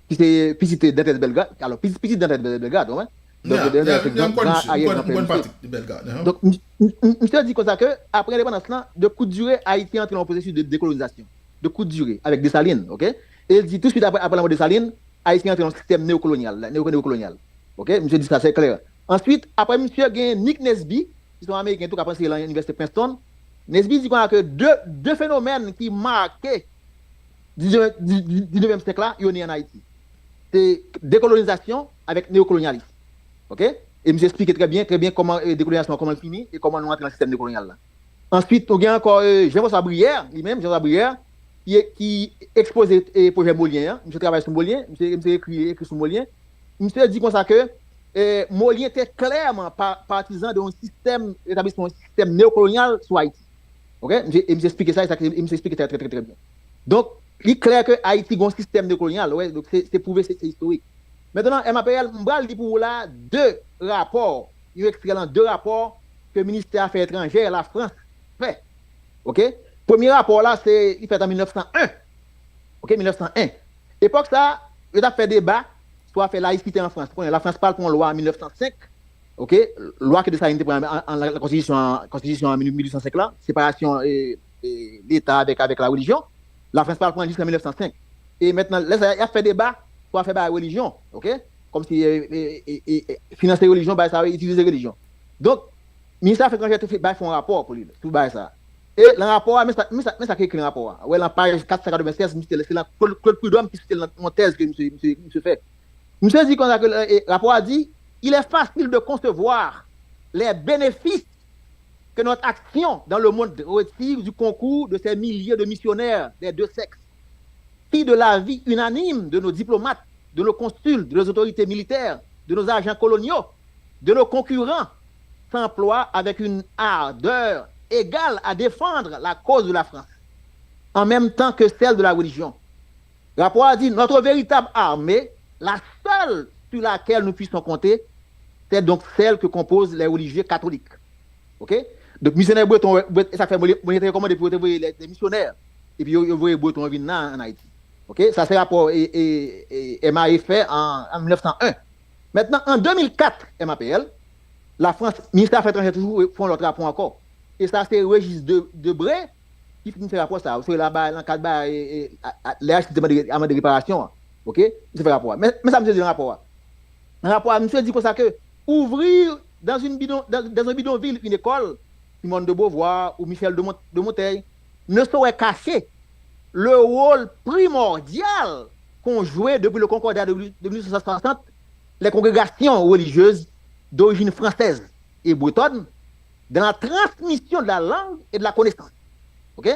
ki se pitit Dantès Bellegarde. Alò, pitit, pitit Dantès Bellegarde, wi. Donk, Yeah, Dantès yeah, se yeah, m gran, konn gran misye, m aryè konn, gran m frè konn misye. Patrick Bellegarde, hein. Donk, m- m- m- misye di konsa ke, apre lendepandans lan, de kout dire, Ayiti antre nan yon pwosesis de dekolonizasyon. De kout dire, avèk Desalin, ok? E l di, touswit apre, apre lanmò Desalin, Ayiti antre nan yon sistèm neokolonyal, neo-, neokolonyal. Ok? Misye di sa, se klè. Answit, apre misye, gen Nick Nesby, ki se yon Ameriken tou, k ap anseye nan Inivèsite Princeton. Nesby di konsa ke de, de fenomèn ki make diznèf, di- di- diznevyèm syèk la, yo ne ann Ayiti. Se dekolonizasyon avèk neokolonyalis. Ok? E misye eksplike trè byen, trè byen kòman, e, dekolonizasyon an, kòman l fini e kòman nou antre nan sistèm neokolonyal la. Answit, nou gen ankò, e, Jean-François Brière, li menm, Jean-François Brière, ki, ki ekspoze, e, pwojè Molyen an. Misye travay sou Molyen, misye, misye ekri, ekri sou Molyen. Misye di konsa ke, e, Molyen te klèman pa- patizan de yon sistèm, retablisman yon sistèm neokolonyal sou Ayiti. Ok? Misye, e misye eksplike sa, e sa ke, e misye eksplike sa trè, trè, trè, trè byen. Donk, li klè ke Ayiti gen yon sistèm neokolonyal, wè, donk se, se pwouve, se, se istorik. Mentnan, M A P L, m pral li pou ou la de rapò, yon ekstrè lan de rapò ke ministè afè etranjè Lafrans fè. Ok? Premye rapò la, se, li fèt an mil nèf san en. Ok, mil nèf san en. Epòk sa, yo t ap fè deba sou afè layisite an Frans. Ou konnen, Lafrans pral pran yon lwa an mil nèf san senk, ok, lwa ke Desalin te pran an, an, an konstitisyon, konstitisyon an mil uit san senk la, separasyon, e, e, Leta avèk, avèk larelijyon. Lafrans pral pran l jiskan mil nèf san senk. E mentnan, lè sa, y ap fè deba sou afè bagay relijyon, ok? Kòmsi, e, e, e, e, e, finanse relijyon, bagay sa yo, itilize relijyon. Donk, ministè afè etranjè te fè, bay fè yon rapò pou li, sou bagay sa. E nan rapò a, men sa, men sa, men sa ki ekri nan rapò a. Wè, nan paj kat san katrevennsèz, misye, se nan Claude, Claude Prud'homme ki site l nan yon tèz ke misye, misye, misye fè. Misye di konsa ke, e, rapò a di, il est facile de concevoir les bénéfices que notre action dans le monde retire du concours de ces milliers de missionnaires des deux sexes, qui, de l'avis unanime de nos diplomates, de nos consuls, de nos autorités militaires, de nos agents coloniaux, de nos concurrents, s'emploient avec une ardeur égale à défendre la cause de la France, en même temps que celle de la religion. Rapò a di, notre véritable armée, la seule sur laquelle nous puissions compter, c'est donc celle que composent les religieux catholiques. OK? Donk, misyonè Breton, Bret- e sa k fè mwen te rekòmande pou yo te voye de misyonè. Epi yo, yo voye Breton vin la, an Ayiti. OK? Sa se rapò e, e, e, M A E fè an, an mil nèf san en. Mentnan, an de mil kat, M A P L, Lafrans, ministè afè etranjè toujou fè yon lòt rapò ankò. E sa se Régis de, Debré ki fin fè rapò sa. Se la ba, nan kad ba, e, e, a, a, lè Ayiti te mande, a mande reparasyon an. OK? Misye fè rapò a. Men, men sa misye di nan rapò a. Nan rapò a, misye di konsa ke ouvrir dans une bidon, dans, dans un bidonville une école, Simone de Beauvoir ou Michel de, Mont, de Montaigne, ne saurait cacher le rôle primordial qu'ont joué depuis le Concordat de, de mille huit cent soixante les congrégations religieuses d'origine française et bretonne dans la transmission de la langue et de la connaissance. OK?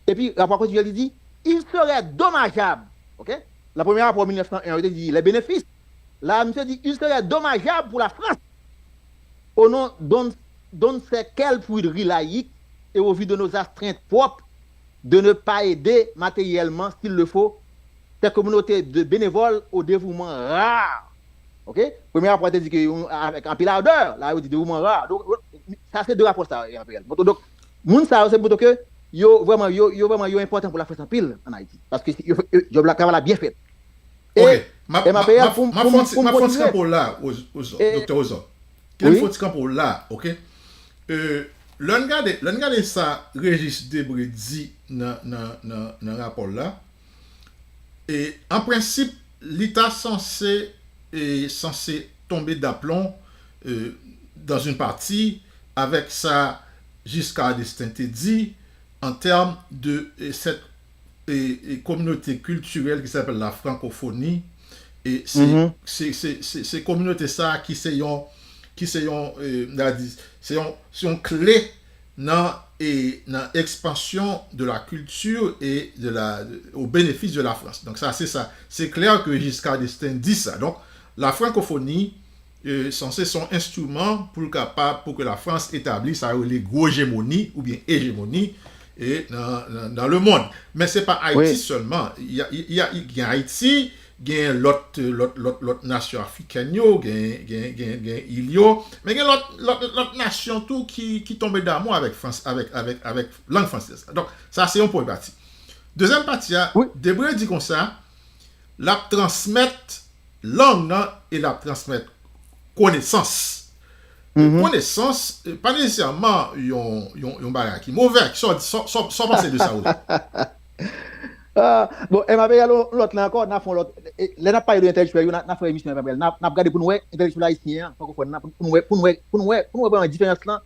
Epi, rapò a kontinye, li di, il serait dommageable. OK? Nan premye rapò mil nèf san en, yo te di, les bénéfices. La, misye di, il serait dommageable pour la France, au nom d'on d'on ne sait quelle pruderie laïque et au vu de nos astreintes propres, de ne pas aider matériellement, s'il le faut, ces communautés de bénévoles au dévouement rare. OK? Premye rapò te di ke yon, avèk anpil ardè, la yo di dévouement rare. Donk, sa se de rapò sa yo, M A P L. Bon, donk, moun sa yo, se moto ke yo vrèman, yo, yo vrèman, yo enpòtan pou Lafrans anpil an Ayiti. Paske yo, yo, yo, travay la byen fèt. E Ok. M ap, m ap, M A P L, m ap, pou m, m ap pou m, fè yon ti, pou m m ap fè yon ti kontinye. Kanpo la, Oz-, Ozò, E, Doktè Ozò. Kite m wi. Fè yon ti kanpo la, ok? E, lè n gade, lè n gade sa Régis Debré di nan, nan, nan, nan rapò l la, e, an prensip, li ta sanse, e, sanse tonbe daplon, e, dans une partie, avèk sa Giscard d'Estaing te di, an tèm de, e, cette, e, e, communauté culturelle qui s'appelle la francophonie. E se, Mhm. se, se, se, se kominote sa a ki se yon, ki se yon, e, n a di, se yon, se yon kle nan, e, nan ekspansyon de la culture et de la, au bénéfice de la France. Donk sa, se sa. Se klè ke Giscard d'Estaing di sa. Donk, la francophonie, e, sanse se yon enstriman pou l kapab, pou ke Lafrans etabli sa yo rele gwo jemoni oubyen ejemoni, e, nan, nan, nan le mond. Men se pa Ayiti Wi. Sèlman. Y a, y a, y a, gen Ayiti, gen lòt, lòt, lòt, lòt nasyon afrikèn yo, gen, gen, gen, gen il yo, men gen lòt, lòt, lòt nasyon tou ki, ki tonbe damou avèk Frans, avèk, avèk, avèk lang fransèz la. Donk, sa se yon premye pati. Dezyèm pati a, Wi. Debré di konsa, l ap transmèt lang nan e l ap transmèt konesans. Mhm. Konesans, e, pa nesesèman yon, yon, yon bagay ki move. Sa w di, sa, sa, sa w panse de sa, Ozò? Ah, bon, M A P L, yon lòt la ankò, n a fè yon lòt. E, lè n ap pale de entèlektyèl yo, n a, n a fè emisyon M A P L. N a, n ap gade pou n wè entèlektyèl ayisyen an, frankofòn nan, pou, pou n wè, pou n wè, pou n wè, pou n wè vrèman diferans lan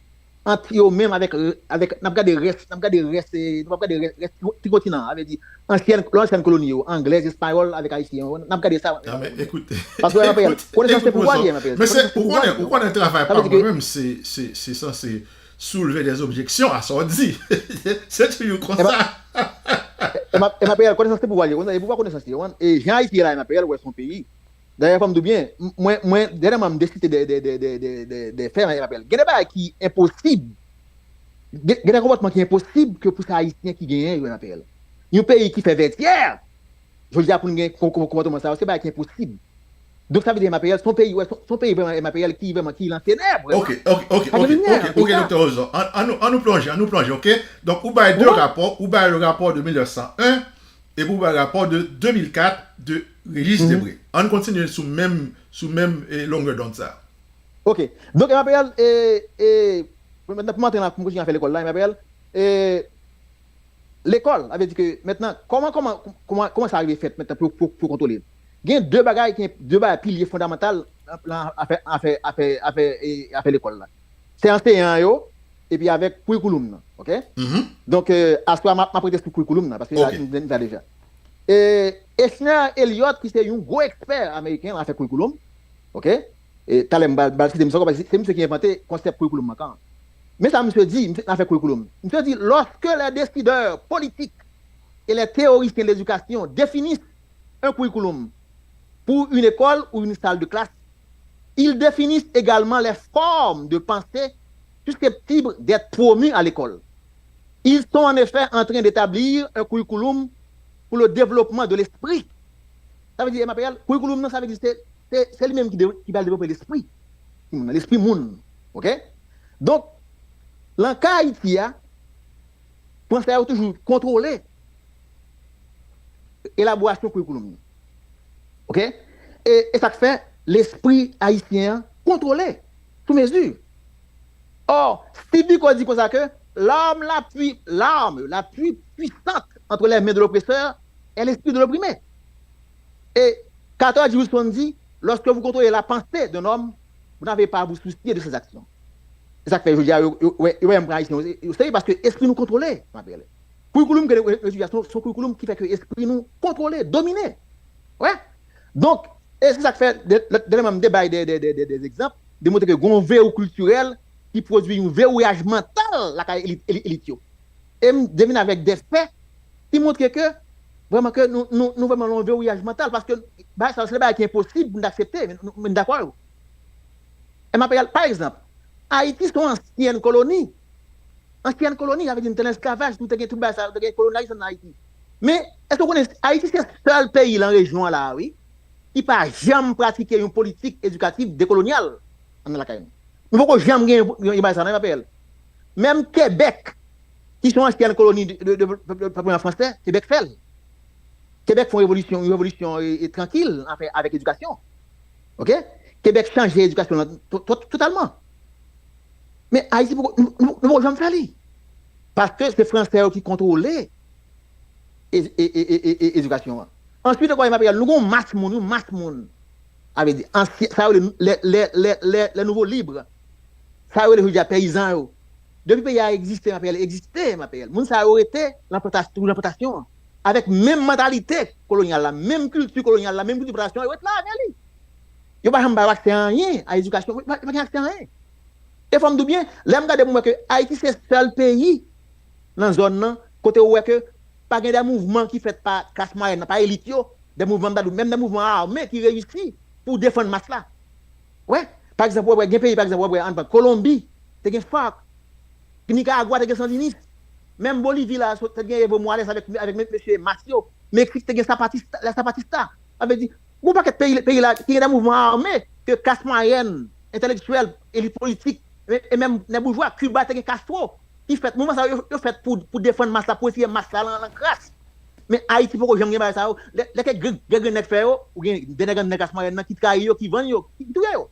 ant yo menm avèk, avèk, n ap gade rès, n ap gade rès, e, nou p ap gade rès, rès ti, ti kontinan an, sa vle di, ansyen, lè ansyen koloni yo, anglèz, espayòl avèk ayisyen yo, n ap gade sa. Ah, men, ekoute, Paske M A P L, ekoute, konesans se ekoute, pouvwa li ye, M A P L. Men se, konesans se ou pouvwa konnen, li ye. Ou konnen travay pa Sa vle di mwen ke menm, se, se, se sanse soulve des objections à sa w di. Se toujou M A, konsa. M A, M A P L, konesans se pouvwa li ye, e pouvwa konesans li ye, e jan Ayiti ye la, M A P L, wè se yon peyi. Dayè, fò m di w byen, m, mwen, mwen, dènyèman, m deside de, de, de, de, de, de, de fè M A P L. Gen de bagay ki enposib. Gen, gen de konpòtman ki enposib ke pou se Ayisyen ki genyen yo, M A P L. Yon peyi ki fè vètyè, jodi a pou n gen kon-, kon-, konpòtman sa yo, se bagay ki enposib. Donk, sa vle di M A P L, se yon peyi, wè, se, se yon peyi vrèman M A P L ki vrèman, ki nan tenèb, vrèman. Ok, ok, ok, Pa gen ok, limyè, ok, ok, Doktè Ozò. Ann, ann nou, ann nou plonje, ann nou plonje, ok? Donk, ou bay de Ou wè? rapò, ou bay le rapò de mil nèf san en, epi ou bay rapò de de mil kat de Régis Mhm. Debray. Ann kontinye sou menm, sou menm, e, longè dond sa. Ok. Donk, M A P L, e, e, pou, mentnan, pou m antre la, pou m kontinye afè lekòl la, M A P L, e, lekòl, sa vle di ke, mentnan, kòman, kòman, kòman, kòman sa rive fèt, mentnan, pou, pou, pou kontwole? Gen de bagay, gen de bagay pilye fondamantal nan afè, afè, afè, afè, e, afè lekòl la. Se anseyan yo, epi avèk curriculum nan, ok? Donk, euh, aswè a, m ap, m ap rete sou curriculum nan, paske nou, nou, nou la deja. E Eisner Elliott, ki se yon gwo ekspè ameriken nan afè curriculum, ok? E talè m pral, pral site misye ankò, paske se misye ki envante konsèp curriculum nan. Men sa misye di, misye nan afè curriculum. Misye di, lorsque les décideurs politiques et les théoriciens de l'éducation définissent un curriculum pour une école ou une salle de classe, ils définissent également les formes de pensée susceptibles d'être promues à l'école. Ils sont en effet en train d'établir un curriculum pour le développement de l'esprit. Sa vle di, M A P L, curriculum nan, sa vle di se, se, se li menm ki, de, ki pral devlope lespri timoun nan, lespri moun. Ok? Donk, nan ka Ayiti a, fransè yo toujou kontwole elaborasyon curriculum yo. Ok? E, e sa k fè lespri ayisyen an kontwole sou mezi. Or, Steve Biko di konsa ke l'arme la plus, l'arme la plus puissante entre les mains de l'oppresseur est l'esprit de l'opprimé. Et Carter G. Woodson dit, lorsque vous contrôlez la pensée d'un homme, vous n'avez pas à vous soucier de ses actions. E sa k fè jodi a, yo, yo, yo, yo, yo pran Ayisyen yo, yo serye paske espri nou kontwole, M A P L. Curriculum ke nou etidye a, se yon, se yon curriculum ki fè ke espri nou kontwole, domine. Wè. Donk, e se sa k fè, dènèman, m te bay de, de, de, de, de egzanp, demontre ke gen yon verrou kiltirèl ki pwodui yon verwouyaj mantal lakay elit, elit, elit yo. E m te vin avèk de fè ki montre ke, vrèman, ke nou, nou, nou vrèman nan yon verwouyaj mantal, paske bagay sa yo, se de bagay ki enposib pou n aksepte, men nou, men nou dakò yo. E m ap, pa egzanp, Ayiti se yon ansyèn koloni. Ansyèn koloni, sa vle di nou te nan esklavaj, nou te gen tout bagay sa, nou te gen kolonyalizm ann Ayiti. Men, èske w konnen Ayiti se sèl peyi lan rejyon an la a, wi, ki pa janm pratike yon politik edikatif dekolonyal anndan lakay nou? Nou poko janm gen yon, yon, yon bagay sa, non, M A P L. Menm Kebèk, ki se yon ansyèn koloni de, de, de, de, de, de, de fransè, Kebèk fè l. Kebèk fè yon revolisyon, yon revolisyon, e, e, trankil, anfen, avèk edikasyon. Ok? Kebèk chanje edikasyon lan to-, to-, totalman. Men Ayiti poko, nou, nou, nou poko janm fè li. Paske se fransè yo ki kontwole e, e, e, e, e, e, edikasyon an. Answit ankò, M A P L, nou gen yon mas moun, yon mas moun. Sa vle di, ansyen, sa yo rele les, les, les, les, les nouveaux libres. Sa yo rele jodi a peyizan yo. Depi peyi a egziste, M A P L egziste, M A P L. Moun sa yo rete nan plantas-, nan plantasyon an. Avèk menm mantalite kolonyal la, menm kilti kolonyal la, menm kilti plantasyon an, yo ret la avè li. Yo pa janm ba yo aksè a anyen, a edikasyon, yo pa, yo pa gen aksè a anyen. E fò m di w byen, lè m gade, m wè ke Ayiti se sèl peyi nan zòn nan kote ou wè ke pa gen de mouvman ki fèt pa klas mwayèn nan, pa elit yo, de mouvman, m ta di w, menm de mouvman ame ki reyisi pou defann mas la. Wè, pa egzanp, w ap wè, gen peyi, pa egzanp, w ap wè, ann pran Kolonbi, te gen FARC, Nikaragwa te gen sandinis, menm Bolivi la, so, te gen Evo Morales avèk, avèk me-, mesye Mas yo, Meksik te gen Zapatista, la Zapatista. Sa vle di, gon pakèt peyi, peyi la, ki gen de mouvman ame, ke klas mwayèn, entèlektyèl, elit politik, e, e menm nèg boujwa, Kiba te gen Castro, ki fèt, mouvman sa yo, yo fèt pou, pou defann mas la, pou retire mas la lan, lan kras. Men Ayiti poko janm gen bagay sa yo. Lè, lè ke gre-, gre-, grenn nèg fè yo, ou gen de nèg anndan klas mwayèn nan ki trayi yo, ki vann yo, ki, ki touye yo.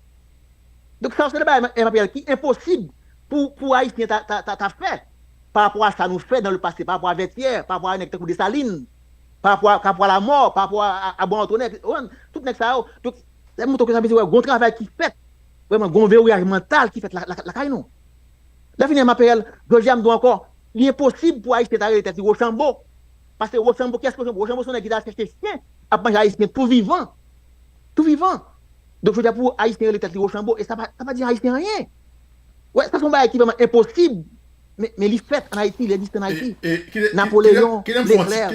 Donk sa se de bagay, M A P L, ki enposib pou, pou Ayisyen ta, ta, ta, ta fè. Pa rapò a sa nou fè dans le passé, pa rapò a Vètyè, pa rapò a nèg tankou Desalin, pa rapò a, pa rapò a Lamò, pa rapò a, a, a Bwa Antonnen, ou konprann? Tout nèg sa yo. Donk, sa montre ke sa vle di, wè, gon travay ki fèt. Vrèman, gon verwouyaj mantal ki fèt la, la, lakay nou. Lè fini M A P L, jodi a m di w ankò, li enposib pou Ayisyen ta rele tèt li Wochanbo. Paske Wochanbo, kiyès ki Wochanbo? Wochanbo se yon nèg ki ta al chèche chen ap manje Ayisyen tou vivan. Tou vivan. Donk, jodi a pou Ayisyen rele tèt li Wochanbo, e sa pa, sa pa di Ayisyen anyen. Wè, sa se yon bagay ki vrèman enposib. Men, men li fèt ann Ayiti, li egziste ann Ayiti. Napoleyon, Leklè,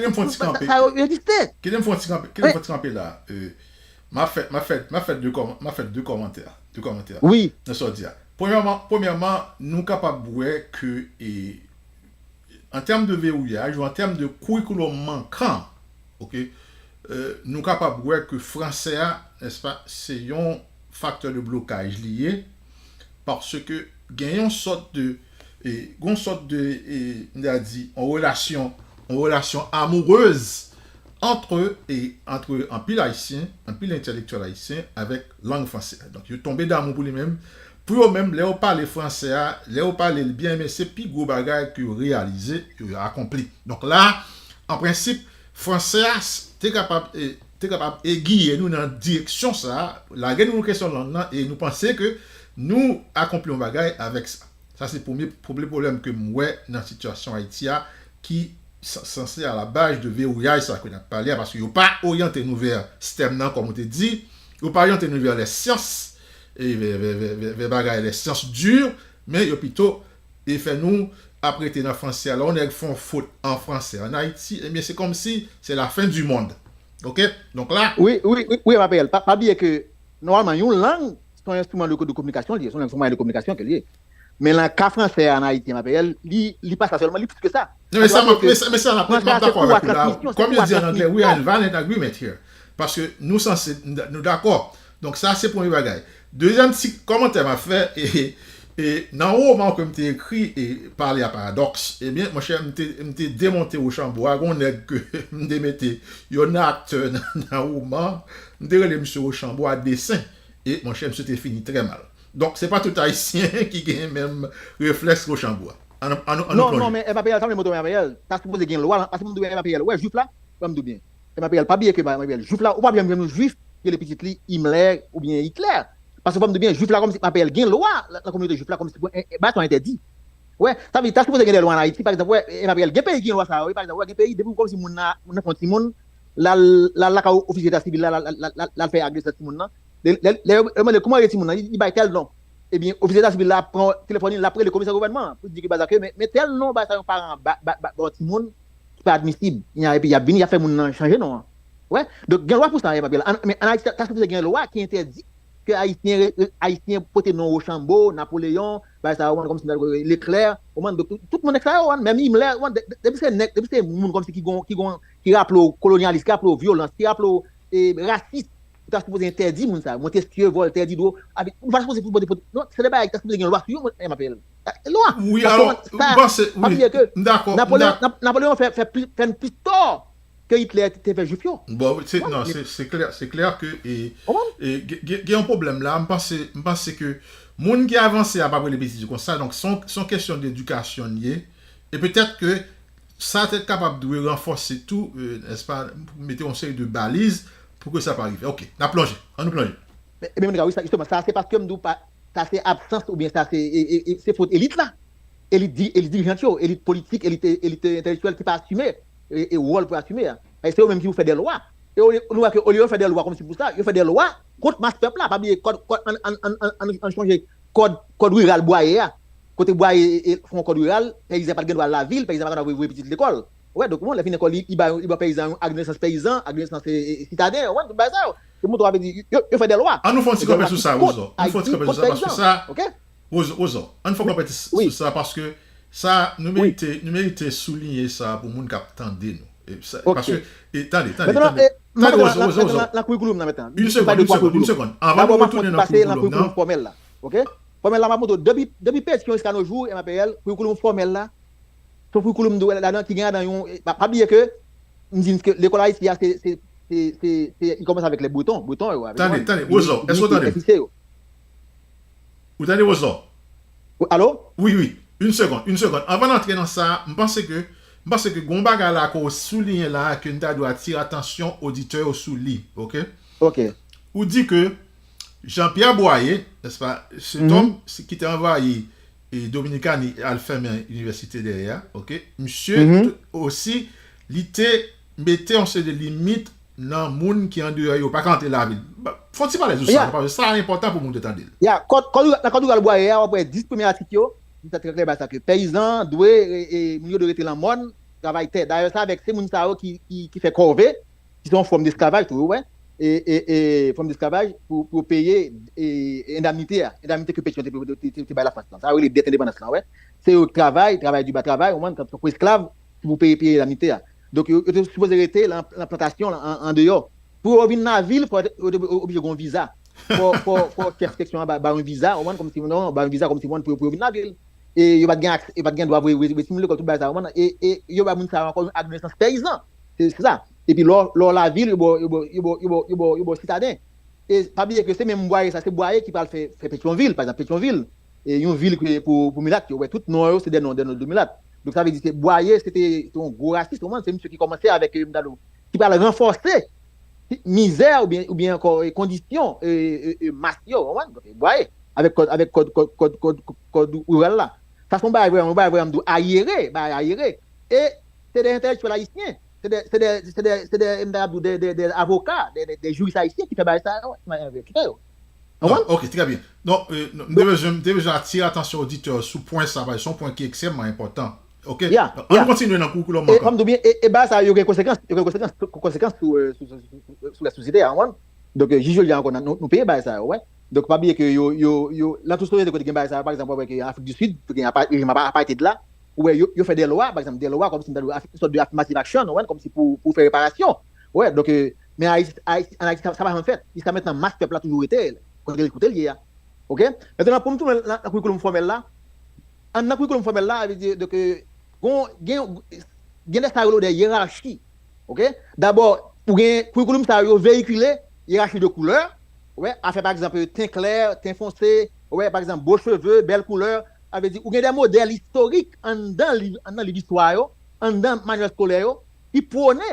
sa yo egziste. Kite m fè yon ti kanpe, kite m fè yon ti kanpe la. E, m ap fè, m ap fè, m ap fè de kòman-, m ap fè de kòmantè, de kòmantè. Wi. Nan sa w di a. Premyèman, premyèman, nou kapab wè ke, e, an tèm de verwouyaj ou an tèm de curriculum mankan, ok, e, nou kapab wè ke fransè a, nèspa, se yon faktè de blokaj li ye, paske gen yon sòt de, e, gon sòt de, e, m ta di, yon relasyon, yon relasyon amourez antre, e, antre anpil Ayisyen, anpil entèlektyèl ayisyen avèk lang fransè a. Donk, yo tonbe damou pou li menm. Pou yo menm, lè yo pale fransè a, lè yo pale l byen, men se pi gwo bagay ke yo reyalize, yo akonpli. Donk la, an prensip, fransè a s-, te kapab, e, te kapab egiye nou nan direksyon sa a, lage nou nan kesyon lang nan, e nou panse ke nou akonpli yon bagay avèk sa. Sa se premye, premye pwoblèm ke m wè nan sitiyasyon Ayiti a, ki sa- sanse a la baz de vewouyaj sa ke n ap pale a, paske yo pa oryante nou vè sistèm nan, kòm ou te di, yo pa oryante nou vè lè syans, e vè, vè, vè, vè, vè bagay lè syans di, men yo pito e fè nou ap rete nan franse a. Lè yon nèg fè yon fot an franse an Ayiti, ebyen se kòmsi se la fen di mond. Oke? Donk la, Wi, wi, wi, wi, M A P L. Pa, pa bliye ke, nòmalman, yon lang, se yon enstriman de, de kominikasyon li ye, se yon lang, se yon mwayen de kominikasyon ke li ye. Men nan ka franse a an Ayiti, M A P L, li, li pa sa sèlman, li plis ke sa. Non, men sa, m ap, men sa, men sa, m ap, m ap dakò avèk ou la. Kòm yo di an anglè, we are in violent agreement here. Paske nou sanse, nou dakò. Donk, sa, se premye bagay. Dezyèm ti kòmantè m ap fè, e, e, nan woman ke m te ekri, e, Parler à paradoxe, ebyen, monchè, m te, m te demonte Rochambeau a, gon nèg ke m te mete yon aktè nan, nan woman, m te rele misye Rochambeau a desen. E, monchè, misye te fini trè mal. Donk, se pa tout Ayisyen ki gen menm reflèks Rochambeau a. Ann, ann, ann nou Non, non, plonje. Men M A P L, sa vle montre M A P L. Ta sipoze gen lwa, la, paske m di w M A P L, wè, jwif la, wè, m di w byen. M A P L, pa bliye ke M A P L, jwif la, ou pa janm jwenn yon jwif ki rele pitit li Himmler oubyen Hitler. Paske fò m di w byen, jwif la, kòmsi M A P L gen lwa, la, nan kominote jwif la, kòmsi pou, e, e, bagay sa entèdi. Wè, sa vle di, ta sipoze gen de lwa an Ayiti, pa egzanp, wè, M A P L, gen peyi ki gen lwa sa, wi, pa egzanp, wè, gen peyi, depi kòmsi moun nan, moun nan fè yon timoun, l al, l al lakay ofisye eta sivil la, l al, l al, l al, l al fè agresyon timoun nan. Lè, lè, lè yo, yo mande kòman rele timoun nan, li, li bay tèl non. Ebyen, ofisye eta sivil la ap pran telefòn li, l ap rele komisè gouvènman an pou di ke bagay sa ke, men, men tèl non, bagay sa yon paran ba, ba, ba, ba yon timoun, ki pa admisib. Epi y ap vini, y ap fè moun nan chanje non an. Wè, donk gen lwa pou sa, M A P L. An, men an Ayiti, ta sipoze gen lwa ki entèdi ke Ayisyen, Ayisyen pote non Rochambeau, Napoleon, bagay sa yo, kòmsi Leclerc, ou konprann, donk tout, tout moun nèg sa yo, menm Himmler, ou konprann, de- de- depi se nèg, depi se moun kòmsi ki gon, ki gon, ki raple w kolonyalis, ki raple w vyolans, ki raple w, e, rasis, ou ta sipoze entèdi moun sa yo, Montesquieu, Voltaire, Diderot, avèk, ou pa sipoze pou pote, pote, non, se de bagay ki ta sipoze gen lwa sou yo, M A P L. Lwa. Wi, alò, m panse, wi, m dakò, m dakò. Napoleon, Nap- Napoleon fè, fè, pli- fè n plis tò ke Hitler te fè jwif yo. Bon, se, non, se, se klè, se klè ke, e, e, gen, gen, gen yon pwoblèm la, m panse, m panse ke moun ki avanse a pa rele pitit yo konsa, donk se yon, se yon kesyon de edikasyon li ye, e petèt ke sa te kapab dwe ranfòse tou, e, nèspa, mete yon seri de baliz pou ke sa pa rive. Oke, n ap plonje, ann nou plonje. Men, men, men, wi, sa, jisteman, sa se paske m di w pa, sa se absans oubyen sa se, e, e, e, se fot elit la. Elit di, elit dirijant yo, elit politik, elit, elit entèlektyèl ki pa asime, e, e wòl pou asime a. E se yo menm ki pou fè de lwa. E olye, nou wè ke olye yo fè de lwa kòmsi pou sa, yo fè de lwa kont mas pèp la. Pa bliye kòd, kòd, ann, ann, ann, ann, ann, ann chonje kòd, kòd riral Bwaye a. Kote Bwaye, e, e, fè yon kòd riral, peyizan pa t gen dwa al lavil, peyizan pa t gen dwa voye, voye pitit lekòl. Wè, donk, bon, lè fini lekòl, li, li ba, li ba peyizan yon ak de nesans peyizan, ak de nesans, e, e, sitaden, wè, tout bagay sa yo. Se pou montre w, vle di, yo, yo fè de lwa. Ann nou fè yon ti kanpe sou sa, Wozo. Ann nou fè yon ti kanpe sou sa, paske sa, Wozo, Wozo, ann fè yon kanpe sou sa, paske sa, nou merite, nou merite souliye sa pou moun k ap tande nou. E sa, paske, e, tande, tande, tande. Tande, Wozo, Wozo, Wozo. Nan, nan, nan, nan curriculum nan mentnan. Une seconde, une seconde, une seconde. Anvan nou retounen nan curriculum nan. Fòmèl la, oke? Fòmèl la, m ap montre w, depi, depi Pétion jiska nos jours, M A P L, curriculum fòmèl la, se yon curriculum de, ladan, ki gen ladan yon, pa, pa bliye ke, m di ke lekòl Ayiti a, se, se, se, se, se, li kòmanse avèk lè Breton, Breton yo, avèk Tande, tande, Wozo, èske w tande m? Ou tande, Wozo? Alo? Wi, wi. Une seconde, une seconde. Anvan n antre nan sa, m panse ke, m panse ke gon bagay la ke w souliyen la, ke n ta dwe atire atansyon oditè yo sou li, oke? Oke. Ou di ke Jean-Pierre Boyer, nèspa, se tòm ki te anvayi, e, Dominikani al fèmen inivèsite dèyè a, oke? Misye, osi, li te mete yon seri de limit nan moun ki andeyò yo, pa ka antre lavil. Fè yon ti pale sou sa, paske sa enpòtan pou moun yo tande l. Ya, kòd, kòd, nan kòd riral Bwaye a, w ap wè dis premye atik yo, li fè trè klè ba sa ke peyizan dwe, e, e, moun yo dwe rete nan mòn, travay tè. Dayè, sa avèk se moun sa yo ki, ki, ki fè kòve, ki se yon fòm desklavaj tou, wi, wè. E, e, e, fòm desklavaj pou, pou yo peye, e, endamnite a, endamnite ke Pétion te, te, te, te bay Lafrans lan. Sa yo rele dèt endepandans lan, wè. Se yo k travay, travay di ba travay, ou konprann, tankou esklav, pou peye, peye endamnite a. Donk, yo, yo te sipoze rete lan, lan plantasyon, lan, an, andeyò. Pou yo vin lavil, fò yo te oblije gen yon viza. Fò, fò, fò chèf seksyon an ba, ba yon viza, ou konprann, kòmsi, non, ba yon viza, kòmsi, ou konprann, pou, pou yo vin lavil. E yo pa t gen akse, yo pa t gen dwa voye, voye, voye timoun lekòl, tout bagay sa, ou konprann? E, e yo ba moun sa yo ankò yon ak de nesans peyizan. Se, se sa. Epi lè w, lè w lavil, yo ba w, yo ba w, yo ba w, yo ba w, yo ba w, yo ba w sitaden. E pa bliye ke se menm Bwaye sa, se Bwaye ki pral fè, fè Petyonvil, pa egzanp, Petyonvil. E yon vil ke pou, pou milat, yo wè tout non yo, se de non, de non de milat. Donk, sa vle di, se Bwaye, se te, se yon gwo rasis, ou konprann? Se misye ki kòmanse avèk, e, m ta di w, ki pral ranfòse mizè oubyen, oubyen ankò, e, kondisyon, e, e, e, mas yo, ou konprann? Donk, Bwaye, avèk kòd, avèk kòd, kòd, kòd, kòd, kòd riral la. Sa se yon bagay vrèman, yon bagay vrèman, m di w, ayere, bagay ayere. E se de entèlektyèl ayisyen, se de, se de, se de, se de, m ta di w, de, de, de avoka, de, de, de jiris ayisyen ki fè bagay sa yo, ki fè yo. Non, ok, trè byen. Donk, euh, m te bezwen, m te bezwen atire atansyon oditè sou pwen sa, paske se yon pwen ki ekstrèmman enpòtan. Ok? Yeah, An nou yeah. Kontinye nan kourikoulòm E ankò. Kòm m di w byen, e, e bagay sa yo gen konsekans, yo gen konsekans, konsekans sou, euh, sou, sou, sou, sou, sou la sosyete a, w konprann? Donk, euh, jis jodi a ankò, nou, nou peye bagay sa yo, wè. Donk, pa bliye ke yo, yo, yo, nan tout sosyete kote gen bagay sa yo, pa egzanp, w wè ke Afrik di Sid, kote gen apa-, rejim apa-, apartheid la, ou wè, yo, yo fè de lwa, pa egzanp, de lwa, kòmsi, yon sòt de affirmative action, w konprann, kòmsi pou, pou fè reparasyon. Wè, donk, euh, men Ayiti, Ayiti, an Ayiti, sa, sa pa janm fèt. Jiska mentnan, mas pèp la toujou rete, kote, kote l ye a. Ok? Mentnan, pou m tounen nan, nan kourikoulòm fòmèl la, an nan kourikoulòm fòmèl la, sa vle di, donk, euh, gon, gen, gen de sa yo rele de yerachi. Ok? Dabò, ou gen kourikoulòm sa yo veyikile yerachi de koulè. Wè, afè, pa egzanp, ten klè, ten fonse, wè, pa egzanp, bo cheve, bèl koulè. Sa vle di, ou gen de modèl istorik anndan liv, anndan liv istwa yo, anndan manyèl eskolè yo, ki pwone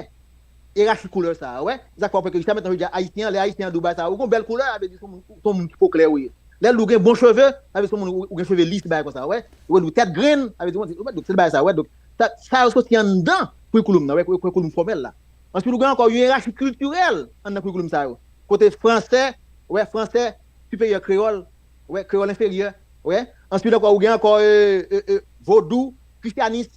yerachi koulè sa a, wè. Sa k fè w wè ke jiska mentnan, jodi a, Ayisyen an, lè Ayisyen an di w bagay sa a, ou gen bèl koulè, sa vle di se yon moun, se yon moun ki po klè ou ye. Lè l di w gen bon cheve, sa vle di se yon moun ou, ou gen cheve lis, bagay konsa, wè. Ou di w tèt grenn, sa vle di, ou wè, donk se bagay sa, wè. Donk, sa, sa yo soti anndan kourikoulòm nan, wè, kourikoulòm fòmèl la. Answit, ou gen ankò yon yerachi kiltirèl anndan kourikoulòm sa yo. Kote fransè, wè, fransè siperyè, kreyòl, wè, kreyòl enferyè, wè. Answit ankò, ou gen ankò, euh, euh, euh, vodou, krisyanis,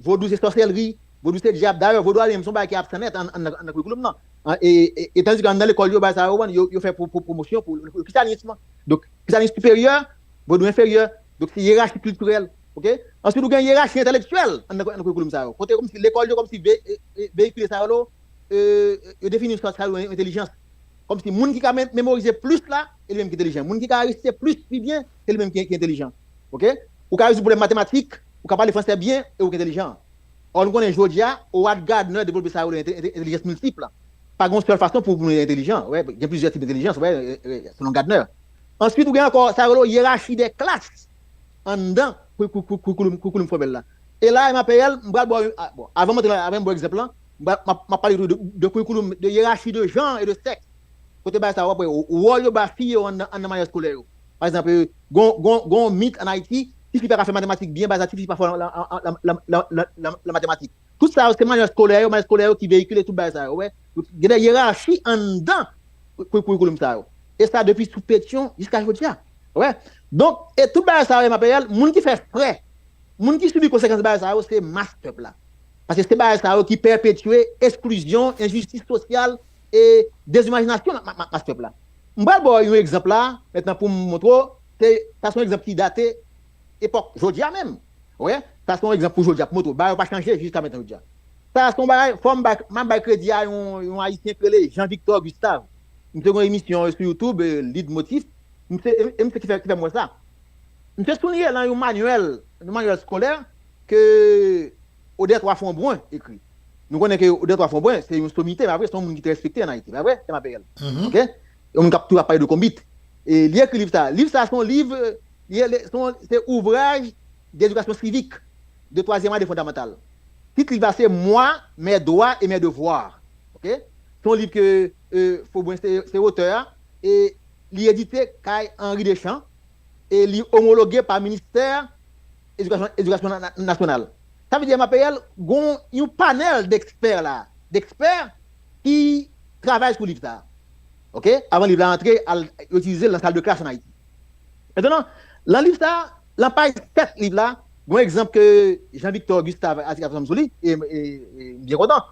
vodou se sòsèlri, vodou se dyab. Dayè, vodou a li menm se yon bagay ki absent nèt an, an, an, nan kourikoulòm nan. An, e, e, e tandis ke anndan lekòl yo, bagay sa yo, yo, yo fè pwo-, pwo-, pwomosyon pou le krisyanis. Donk, krisyanis siperyè, vodou enferyè. Donk, se yerachi kiltirèl. Ok? Answit, ou gen yerachi entèlektyèl anndan, anndan kourikoulòm sa yo. Kote kòmsi lekòl yo kòmsi ve-, e, e, veyikile sa yo, euh, yo defini sa, sa yo entèlijans. Kòmsi moun ki ka mem-, memorize plis la, e li menm ki entèlijan. Moun ki ka resite plis, pi byen, se li menm ki, ki entèlijan. Ok? Ou ka rezoud pwoblèm matematik, ou ka pale fransè byen, e ou entèlijan. Or, nou konnen jodi a, Howard Gardner devlope sa yo rele ente-, ente-, entèlijans miltip la. Pa gen yon sèl fason pou, pou nou entèlijan. Wè, gen plizyè tip entèlijans, wè, e, e, selon Gardner. Answit, ou gen ankò, sa yo rele yerachi de klas anndan kou-, kou-, kou-, kourikoulòm, kourikoulòm fòmèl la. E la, M A P L, m pral ba w, a, bon, avan m antre la, avan m ba w egzanp lan, m pral, m ap, m ap pale tou de, de kourikoulòm, de yerachi de jan e de sèks. Kote bagay sa yo, w ap wè, wòl yo ba fi yo anndan, anndan manyèl eskolè yo. Pa egzanp, gon, gon, gon mit ann Ayiti, tifi pa ka fè matematik byen, bagay sa, tifi pa fò nan, nan, nan matematik. Tout sa yo, se manyèl eskolè yo, manyèl eskolè yo ki veyikile tout bagay sa yo, wè. Gen de yerachi anndan kou-, kourikoulòm sa yo. E sa depi sou Petyon jiska jodi a. Wè. Donk, e tout bagay sa yo, M A P L, moun ki fè frè, moun ki sibi konsekans bagay sa yo, se mas pèp la. Paske se bagay sa yo ki pèpetye esklizyon, enjistis sosyal e dezimajinasyon ma-, ma-, mas pèp la. M pral ba w yon egzanp la, mentnan pou m montre w, se, sa se yon egzanp ki date epòk jodi a menm. Wè, sa se yon egzanp pou jodi a, pou montre w, bagay yo pa chanje jiska mentnan jodi a. Sa se yon bagay, fò m bay, m ap bay kredi a yon, yon Ayisyen ki rele Jean Victor Gustave. M te gen yon emisyon sou YouTube, euh, Lead Motif. M te, e, e m te ki fè, ki fè m wè sa. M te souliye lan yon manyèl, yon manyèl eskolè ke Odè Twa Fonbren ekri. Nou konnen ke Odè Twa Fonbren, se yon somite, pa vre, se yon moun ki te respekte ann Ayiti, pa vre, M A P L. Ok? Yon moun k ap toujou ap pale de konbit. E li ekri liv sa. Liv sa, se yon liv, euh, li, li, se yon, se ouvraj d'edikasyon sivik de twazyèm ane fondamantal. Tit liv la, se Moi, mes droits et mes devoirs. Ok? Se yon liv ke, euh, Fonbren se, se otè a, e li edite kay Henri Deschamps, e li omologe pa Ministè Edikasyon, Edikasyon Na-, Na-, Nasyonal. Sa vle di M A P L gon yon panèl dekspè la, dekspè ki travay sou liv sa. Ok? Avan liv la antre, al, yo itilize l nan sal de klas ann Ayiti. Mentnan, lan liv sa, lan paj sèt liv la, gon egzanp ke Jean Victor Gustave atire atansyon m sou li, e, e, e m byen kontan.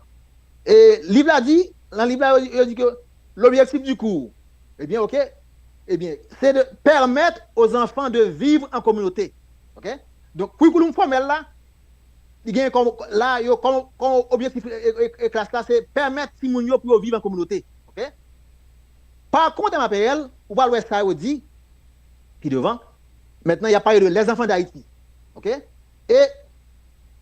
E liv la di, lan liv la, yo, yo di ke l'objectif du cours, ebyen, ok, ebyen, c'est de permettre aux enfants de vivre en communauté. Ok? Donk, kourikoulòm fòmèl la, li gen kòm, la, yo, kòm, kòm objektif e, e, e, e klas la, se pèmèt timoun yo pou yo viv an kominote. Ok? Pa kont, M A P L, ou pral wè sa yo di pi devan. Mentnan, y ap pale de les enfants d'Haïti. Ok? E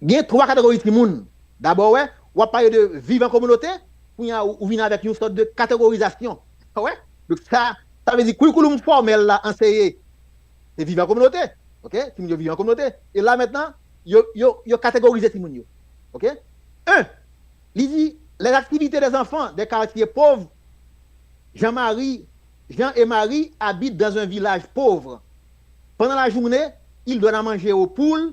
gen twa kategori timoun. Dabò, wè, w ap pale de viv an kominote, kounye a, ou, ou vin avèk yon sòt de kategorizasyon. Wè? Donk, sa, sa vle di, kourikoulòm fòmèl la anseye, se viv an kominote. Ok? Timoun yo viv an kominote. E la, mentnan, yo, yo, yo kategorize timoun yo. Ok? Un, li di, les activités des enfants des quartiers pauvres, Jean-Marie, Jean et Marie habitent dans un village pauvre. Pendant la journée, ils donnent à manger aux poules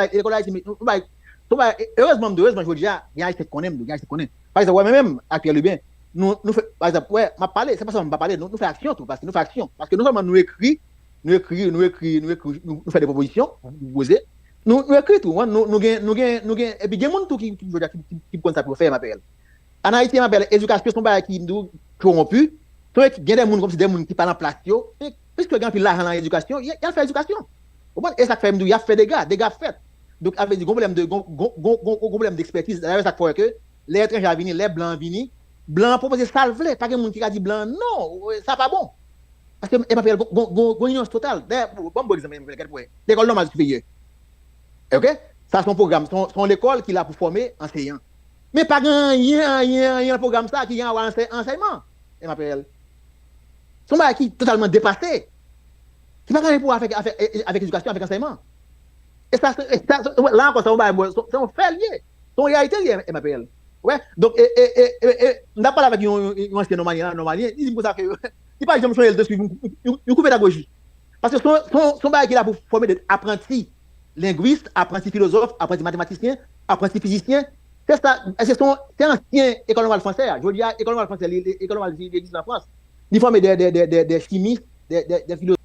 bay, lekòl Ayiti, nou bay, nou bay, erezman, m di, erezman, jodi a, gen Ayisyen ki konnen m, gen Ayisyen ki konnen. Pa egzanp, wè, mwen menm, ak Pierre Lubin, nou, nou fè, pa egzanp, wè, m ap pale, se pa sèlman m pa pale, nou, nou fè aksyon tou, paske nou fè aksyon. Paske non sèlman nou ekri, nou ekri, nou ekri, nou ekri, nou, nou fè de pwopozisyon, nou pwopoze, nou, nou ekri tou, wi, nou, nou gen, nou gen, nou gen, epi gen moun tou ki, ki, jodi a, ki, ki, ki konn sa pou yo fè, M A P L. Ann Ayiti, M A P L, edikasyon se yon bagay ki, m di w, kowonpi. Se yon ekip, gen de moun kòmsi de moun ki pa nan plas yo. Men piske gen anpil lajan nan edikasyon, y, y al fè edikasyon. Ou konprann? E sa k fè m di w, y ap fè dega, dega ap fèt. Donk, sa vle di, gon pwoblèm de, gon, gon, gon, gon, gon pwoblèm dekspètiz. Dayè, sa k fè wè ke lè etranje a vini, lè blan an vini, blan an pwopoze sa l vle. Pa gen moun ki ka di blan an, non, sa pa bon. Paske M A P L gon, gon, gon, gon inyòrans total. Dayè, bon, bon, bon egzanp, M A P L, gad pou wè. Lekòl nòmal siperyè. Ok? Sa se yon pwogram, se yon, se yon lekòl ki la pou fòme anseyan. Men pa gen anyen, anyen, anyen nan pwogram sa ki gen a wè ansè, ansèyman. M A P L. Se yon bagay ki totalman depase. Ki pa gen anyen pou wè avèk, avèk, avèk edikasyon, avèk ansèyman. E sa, se, e sa, se, la ankò, se yon bagay, se, se yon fè l ye. Se yon reyalite l ye, M A P L. Wè, donk, e, e, e, e, e, m t ap pale avèk yon, yon, yon ansyen nòmalyen la, nòmalyen, li di m konsa ke li pa janm sonje l te swiv yon, yon, yon kou pedagoji. Paske se yon, se yon, se yon bagay ki la pou fòme de apranti lengwis, apranti filozòf, apranti matematisyen, apranti fizisyen. Se sa, se yon, se ansyen ekòl nòmal fransè a. Jodi a, ekòl nòmal fransè, li, li, ekòl nòmal li, li egziste an Frans. Li fòme de, de, de, de, de chimis, de, de, de filozòf.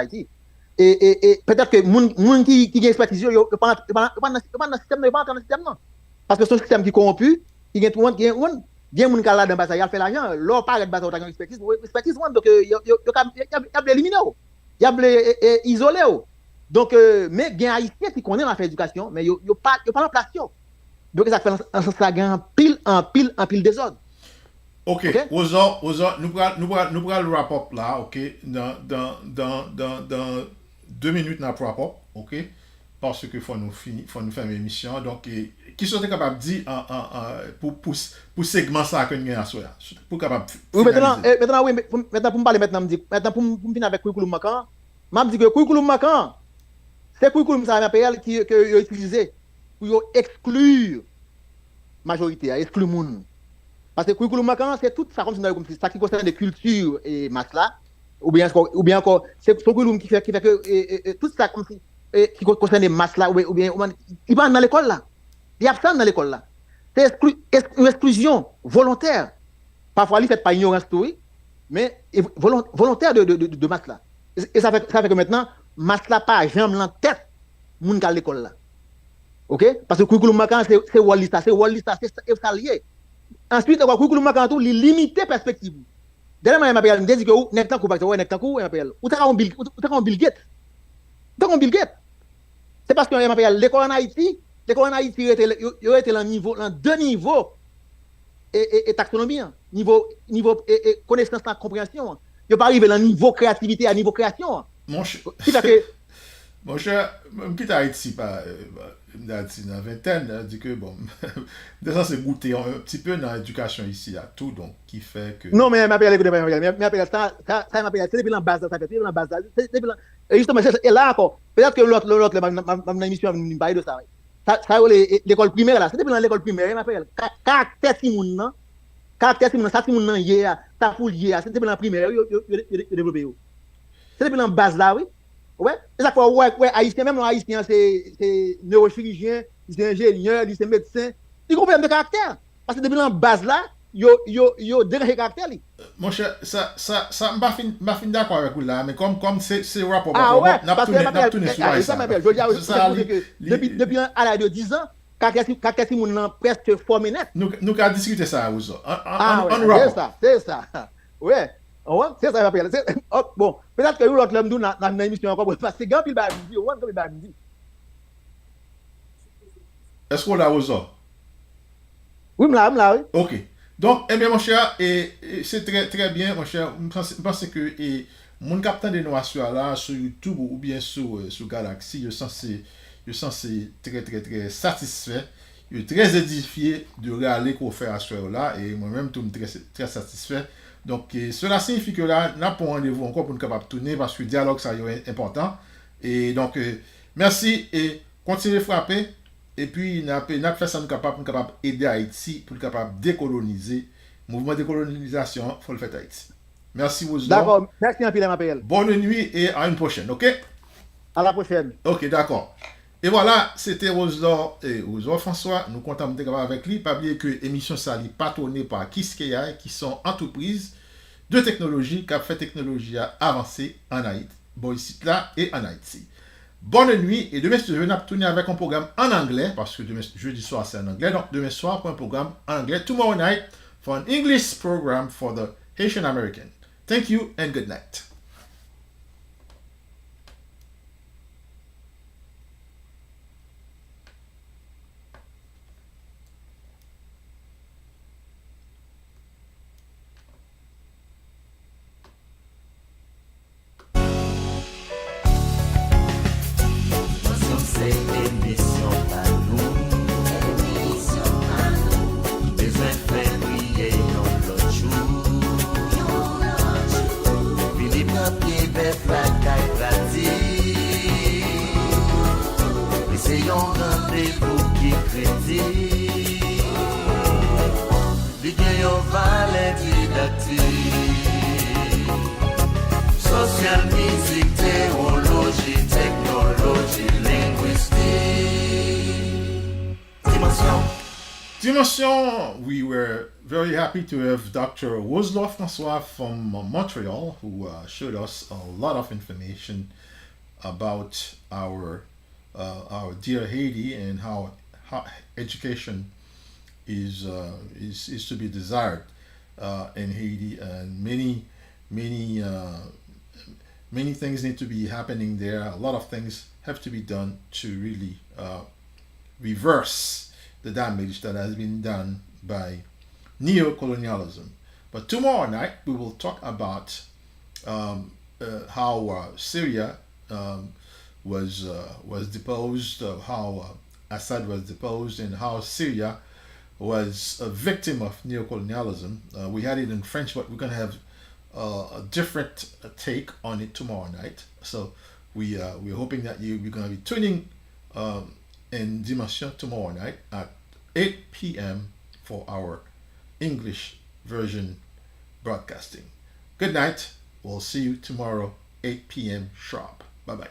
Ayiti. E, e, e petèt ke moun, moun ki, ki gen ekspètiz yo, yo, yo pa, yo pa, yo pa nan, yo pa nan sistèm nan, yo pa antre nan sistèm nan. Paske se yon sistèm ki kowonpi, ki gen twonp, ki gen, gen moun k al ladan baz la, y al fè lajan. Lè w parèt baz la, w ta gen ekspètiz, ou ekspètiz, ou, donk, yo, yo, yo, ka- y ap, y ap vle elimine w. Y ap vle e, e, izole w. Donk, e, men gen Ayisyen ki konnen nan afè edikasyon, men yo, yo pa, yo pa nan plas yo. Donk, e sa k fè nan, nan sans sa gen anpil, anpil, anpil dezòd. Ok, Rosan, Rosan, nou pral, nou pral, nou pral wrap up la, ok, dan, dan, dan, dan, dan de minit n ap wrap up, ok, paske fò nou fini, fò nou fèmen emisyon an. Donk, e, kisa w te kapab di an, an, an, pou, pou, pou segman sa a ke n gen aswè a? Pou kapab finalize. Wi, mentnan, e, mentnan, wi, mentnan pou m pale, mentnan m di, mentnan pou m, pou m fini avèk curriculum mankan an, m ap di ke curriculum mankan an, se curriculum sa a, M A P L, ki, ke yo itilize pou yo ekskli majorite a, ekskli moun. Paske curriculum mankan an, se tout sa, kòmsi, kòmsi sa ki konsène kilti e mas la, oubyen ankò, oubyen ankò, se, se yon curriculum ki fè, ki fè ke e, e, e, tout sa kòmsi e, ki konsène mas la, oubyen, oubyen, oubyen li pa nan lekòl la. Li absan nan lekòl la. Se eskli, es, yon esklizyon volontè. Pafwa, li fèt pa inyorans tou, wi, men e volon, volontè de, de, de, de mas la. E, e sa fè, sa fè ke mentnan, mas la pa janm lan tèt moun k al lekòl la. Ok? Paske curriculum mankan an, se, se wòl li sa, se wòl li sa, se sa, e sa l ye. Answit ankò, curriculum mankan an tou, li limite pèspektiv ou. Dènèman, M A P L, m te di ke ou, nèg tankou w, pa egzanp, ou wè nèg tankou w, M A P L, ou ta ka yon Bill, ou ta ka yon Bill Gates. Ou ta ka yon Bill Gates. Se paske M A P L, lekòl ann Ayiti, lekòl ann Ayiti rete, yo, yo rete lan nivo, lan de nivo e, e, e taksonomi an. Nivo, nivo e, e konesans lan, konpreyansyon an. Yo pa rive lan nivo kreyativite a, nivo kreyasyon an. Monchè, Ki fè ke monchè, m kite Ayiti pa, m ta di nan ventèn, di ke, bon, m te sanse goute yon ti pe nan edikasyon isi a tou, donk, ki fè ke. Non, men M A P L, ekoute, M A P L, M A P L, sa, sa, sa M A P L, se depi lan baz la, sa fèt, se depi lan baz la, se depi lan, e jisteman, se, e la ankò, petèt ke lòt, lòt, lòt lè, m ap nan emisyon, m pale de sa, wi. Sa, sa yo rele, e, lekòl primè la, se depi lan lekòl primè, M A P L, ka, karaktè timoun nan, karaktè timoun nan, sa timoun nan ye a, sa pou l ye a, se depi lan primè, yo, yo, yo, yo, yo devlope yo. Se depi lan baz la, wi. Ou wè? E sa k fè w wè, wè Ayisyen, menm lè Ayisyen an se, se newochirijyen, li se enjenyè, li se medsen, li gen pwoblèm de karaktè. Paske depi lan baz la, yo, yo, yo deranje karaktè li. Monchè, sa, sa, sa, m pa fin, m pa fin dakò avèk ou la, men kòm, kòm se, se rapò, ah, wè, n ap tounen, n ap tounen sou bagay sa. Jodi a, se sa, li, li, depi, depi a laj de diz an, karaktè, karaktè timoun nan prèske fòme nèt. Nou, nou ka diskite sa, Rouzò. An, an, an, an rapò. Se sa, se sa. Wè. Ou wè? Se sa y ap rele. Se, oh, bon, petèt ke yon lòt lè m di w nan, nan, nan emisyon ankò, bon, paske gen anpil bagay m di, ou wè, gen anpil bagay m di. Èske w la, Rouzò? Wi, m la, m la, wi. Ok. Donk, ebyen, monchè, e, e, se trè, trè byen, monchè. M panse, m panse ke, e, moun k ap tande nou aswè a la, sou YouTube oubyen sou, e, sou Galaxy, yo sanse, yo sanse trè, trè, trè satisfè. Yo trè edifye de rale ke w fè aswè yo la, e mwen menm tou, m trè, trè satisfè. Donk, e, sela siyifi ke la, n ap pran randevou ankò pou n kapab tounen, paske dyalòg sa yo en-, enpòtan. E donk, e, mèsi, e kontinye frape. Epi, n ap, n ap fè sa n kapab pou n kapab ede Ayiti, pou l kapab dekolonize. Mouvman dekolonizasyon an, fò l fèt Ayiti. Mèsi, Roselon. Dakò. Mèsi anpil, M A P L. Bonne nuit et à une prochaine, ok? À la prochaine. Ok, dakò. E vwala, se te Roselon, e, Roselon François. Nou kontan pou n te kapab avèk li. Pa bliye ke emisyon sa, li patwone pa Kiskeya, ki se yon antrepriz de teknoloji k ap fè teknoloji a avanse ann Ayiti, bò isit la e ann Ayiti. Bonne nuit, e demen, si Dye vle, n ap tounen avèk yon pwogram ann anglè, paske demen, jedi swa, se ann anglè. Donk, demen swa, pou yon pwogram ann anglè. Tomorrow night, for an English program for the Haitian American. Thank you and good night. Emisyon se emisyon pa nou. Bezwen fè priye yon lòt jou. Vini pran pye bèf lakay pratik. Li se yon randevou ki kredib. Li gen yon valè di Sosyal, mizik, tewoloji, teknoloji, lengwistik. Dimansyon. Dimansyon, we were very happy to have Doctor Roselove François from Montreal, who uh, showed us a lot of information about our uh, our dear Haiti and how, how education is, uh, is is to be desired uh, in Haiti, and many many uh, many things need to be happening there. A lot of things have to be done to really uh, reverse the damage that has been done by neocolonialism. But tomorrow night we will talk about um, uh, how uh, Syria um, was uh, was deposed, uh, how uh, Assad was deposed, and how Syria was a victim of neocolonialism. Uh, we had it in French, but we're going to have uh, a different uh, take on it tomorrow night. So we uh, we're hoping that you, you're going to be tuning um, in Dimension tomorrow night at eight p.m. for our English version broadcasting. Good night. We'll see you tomorrow, eight p.m. sharp. Bye bye.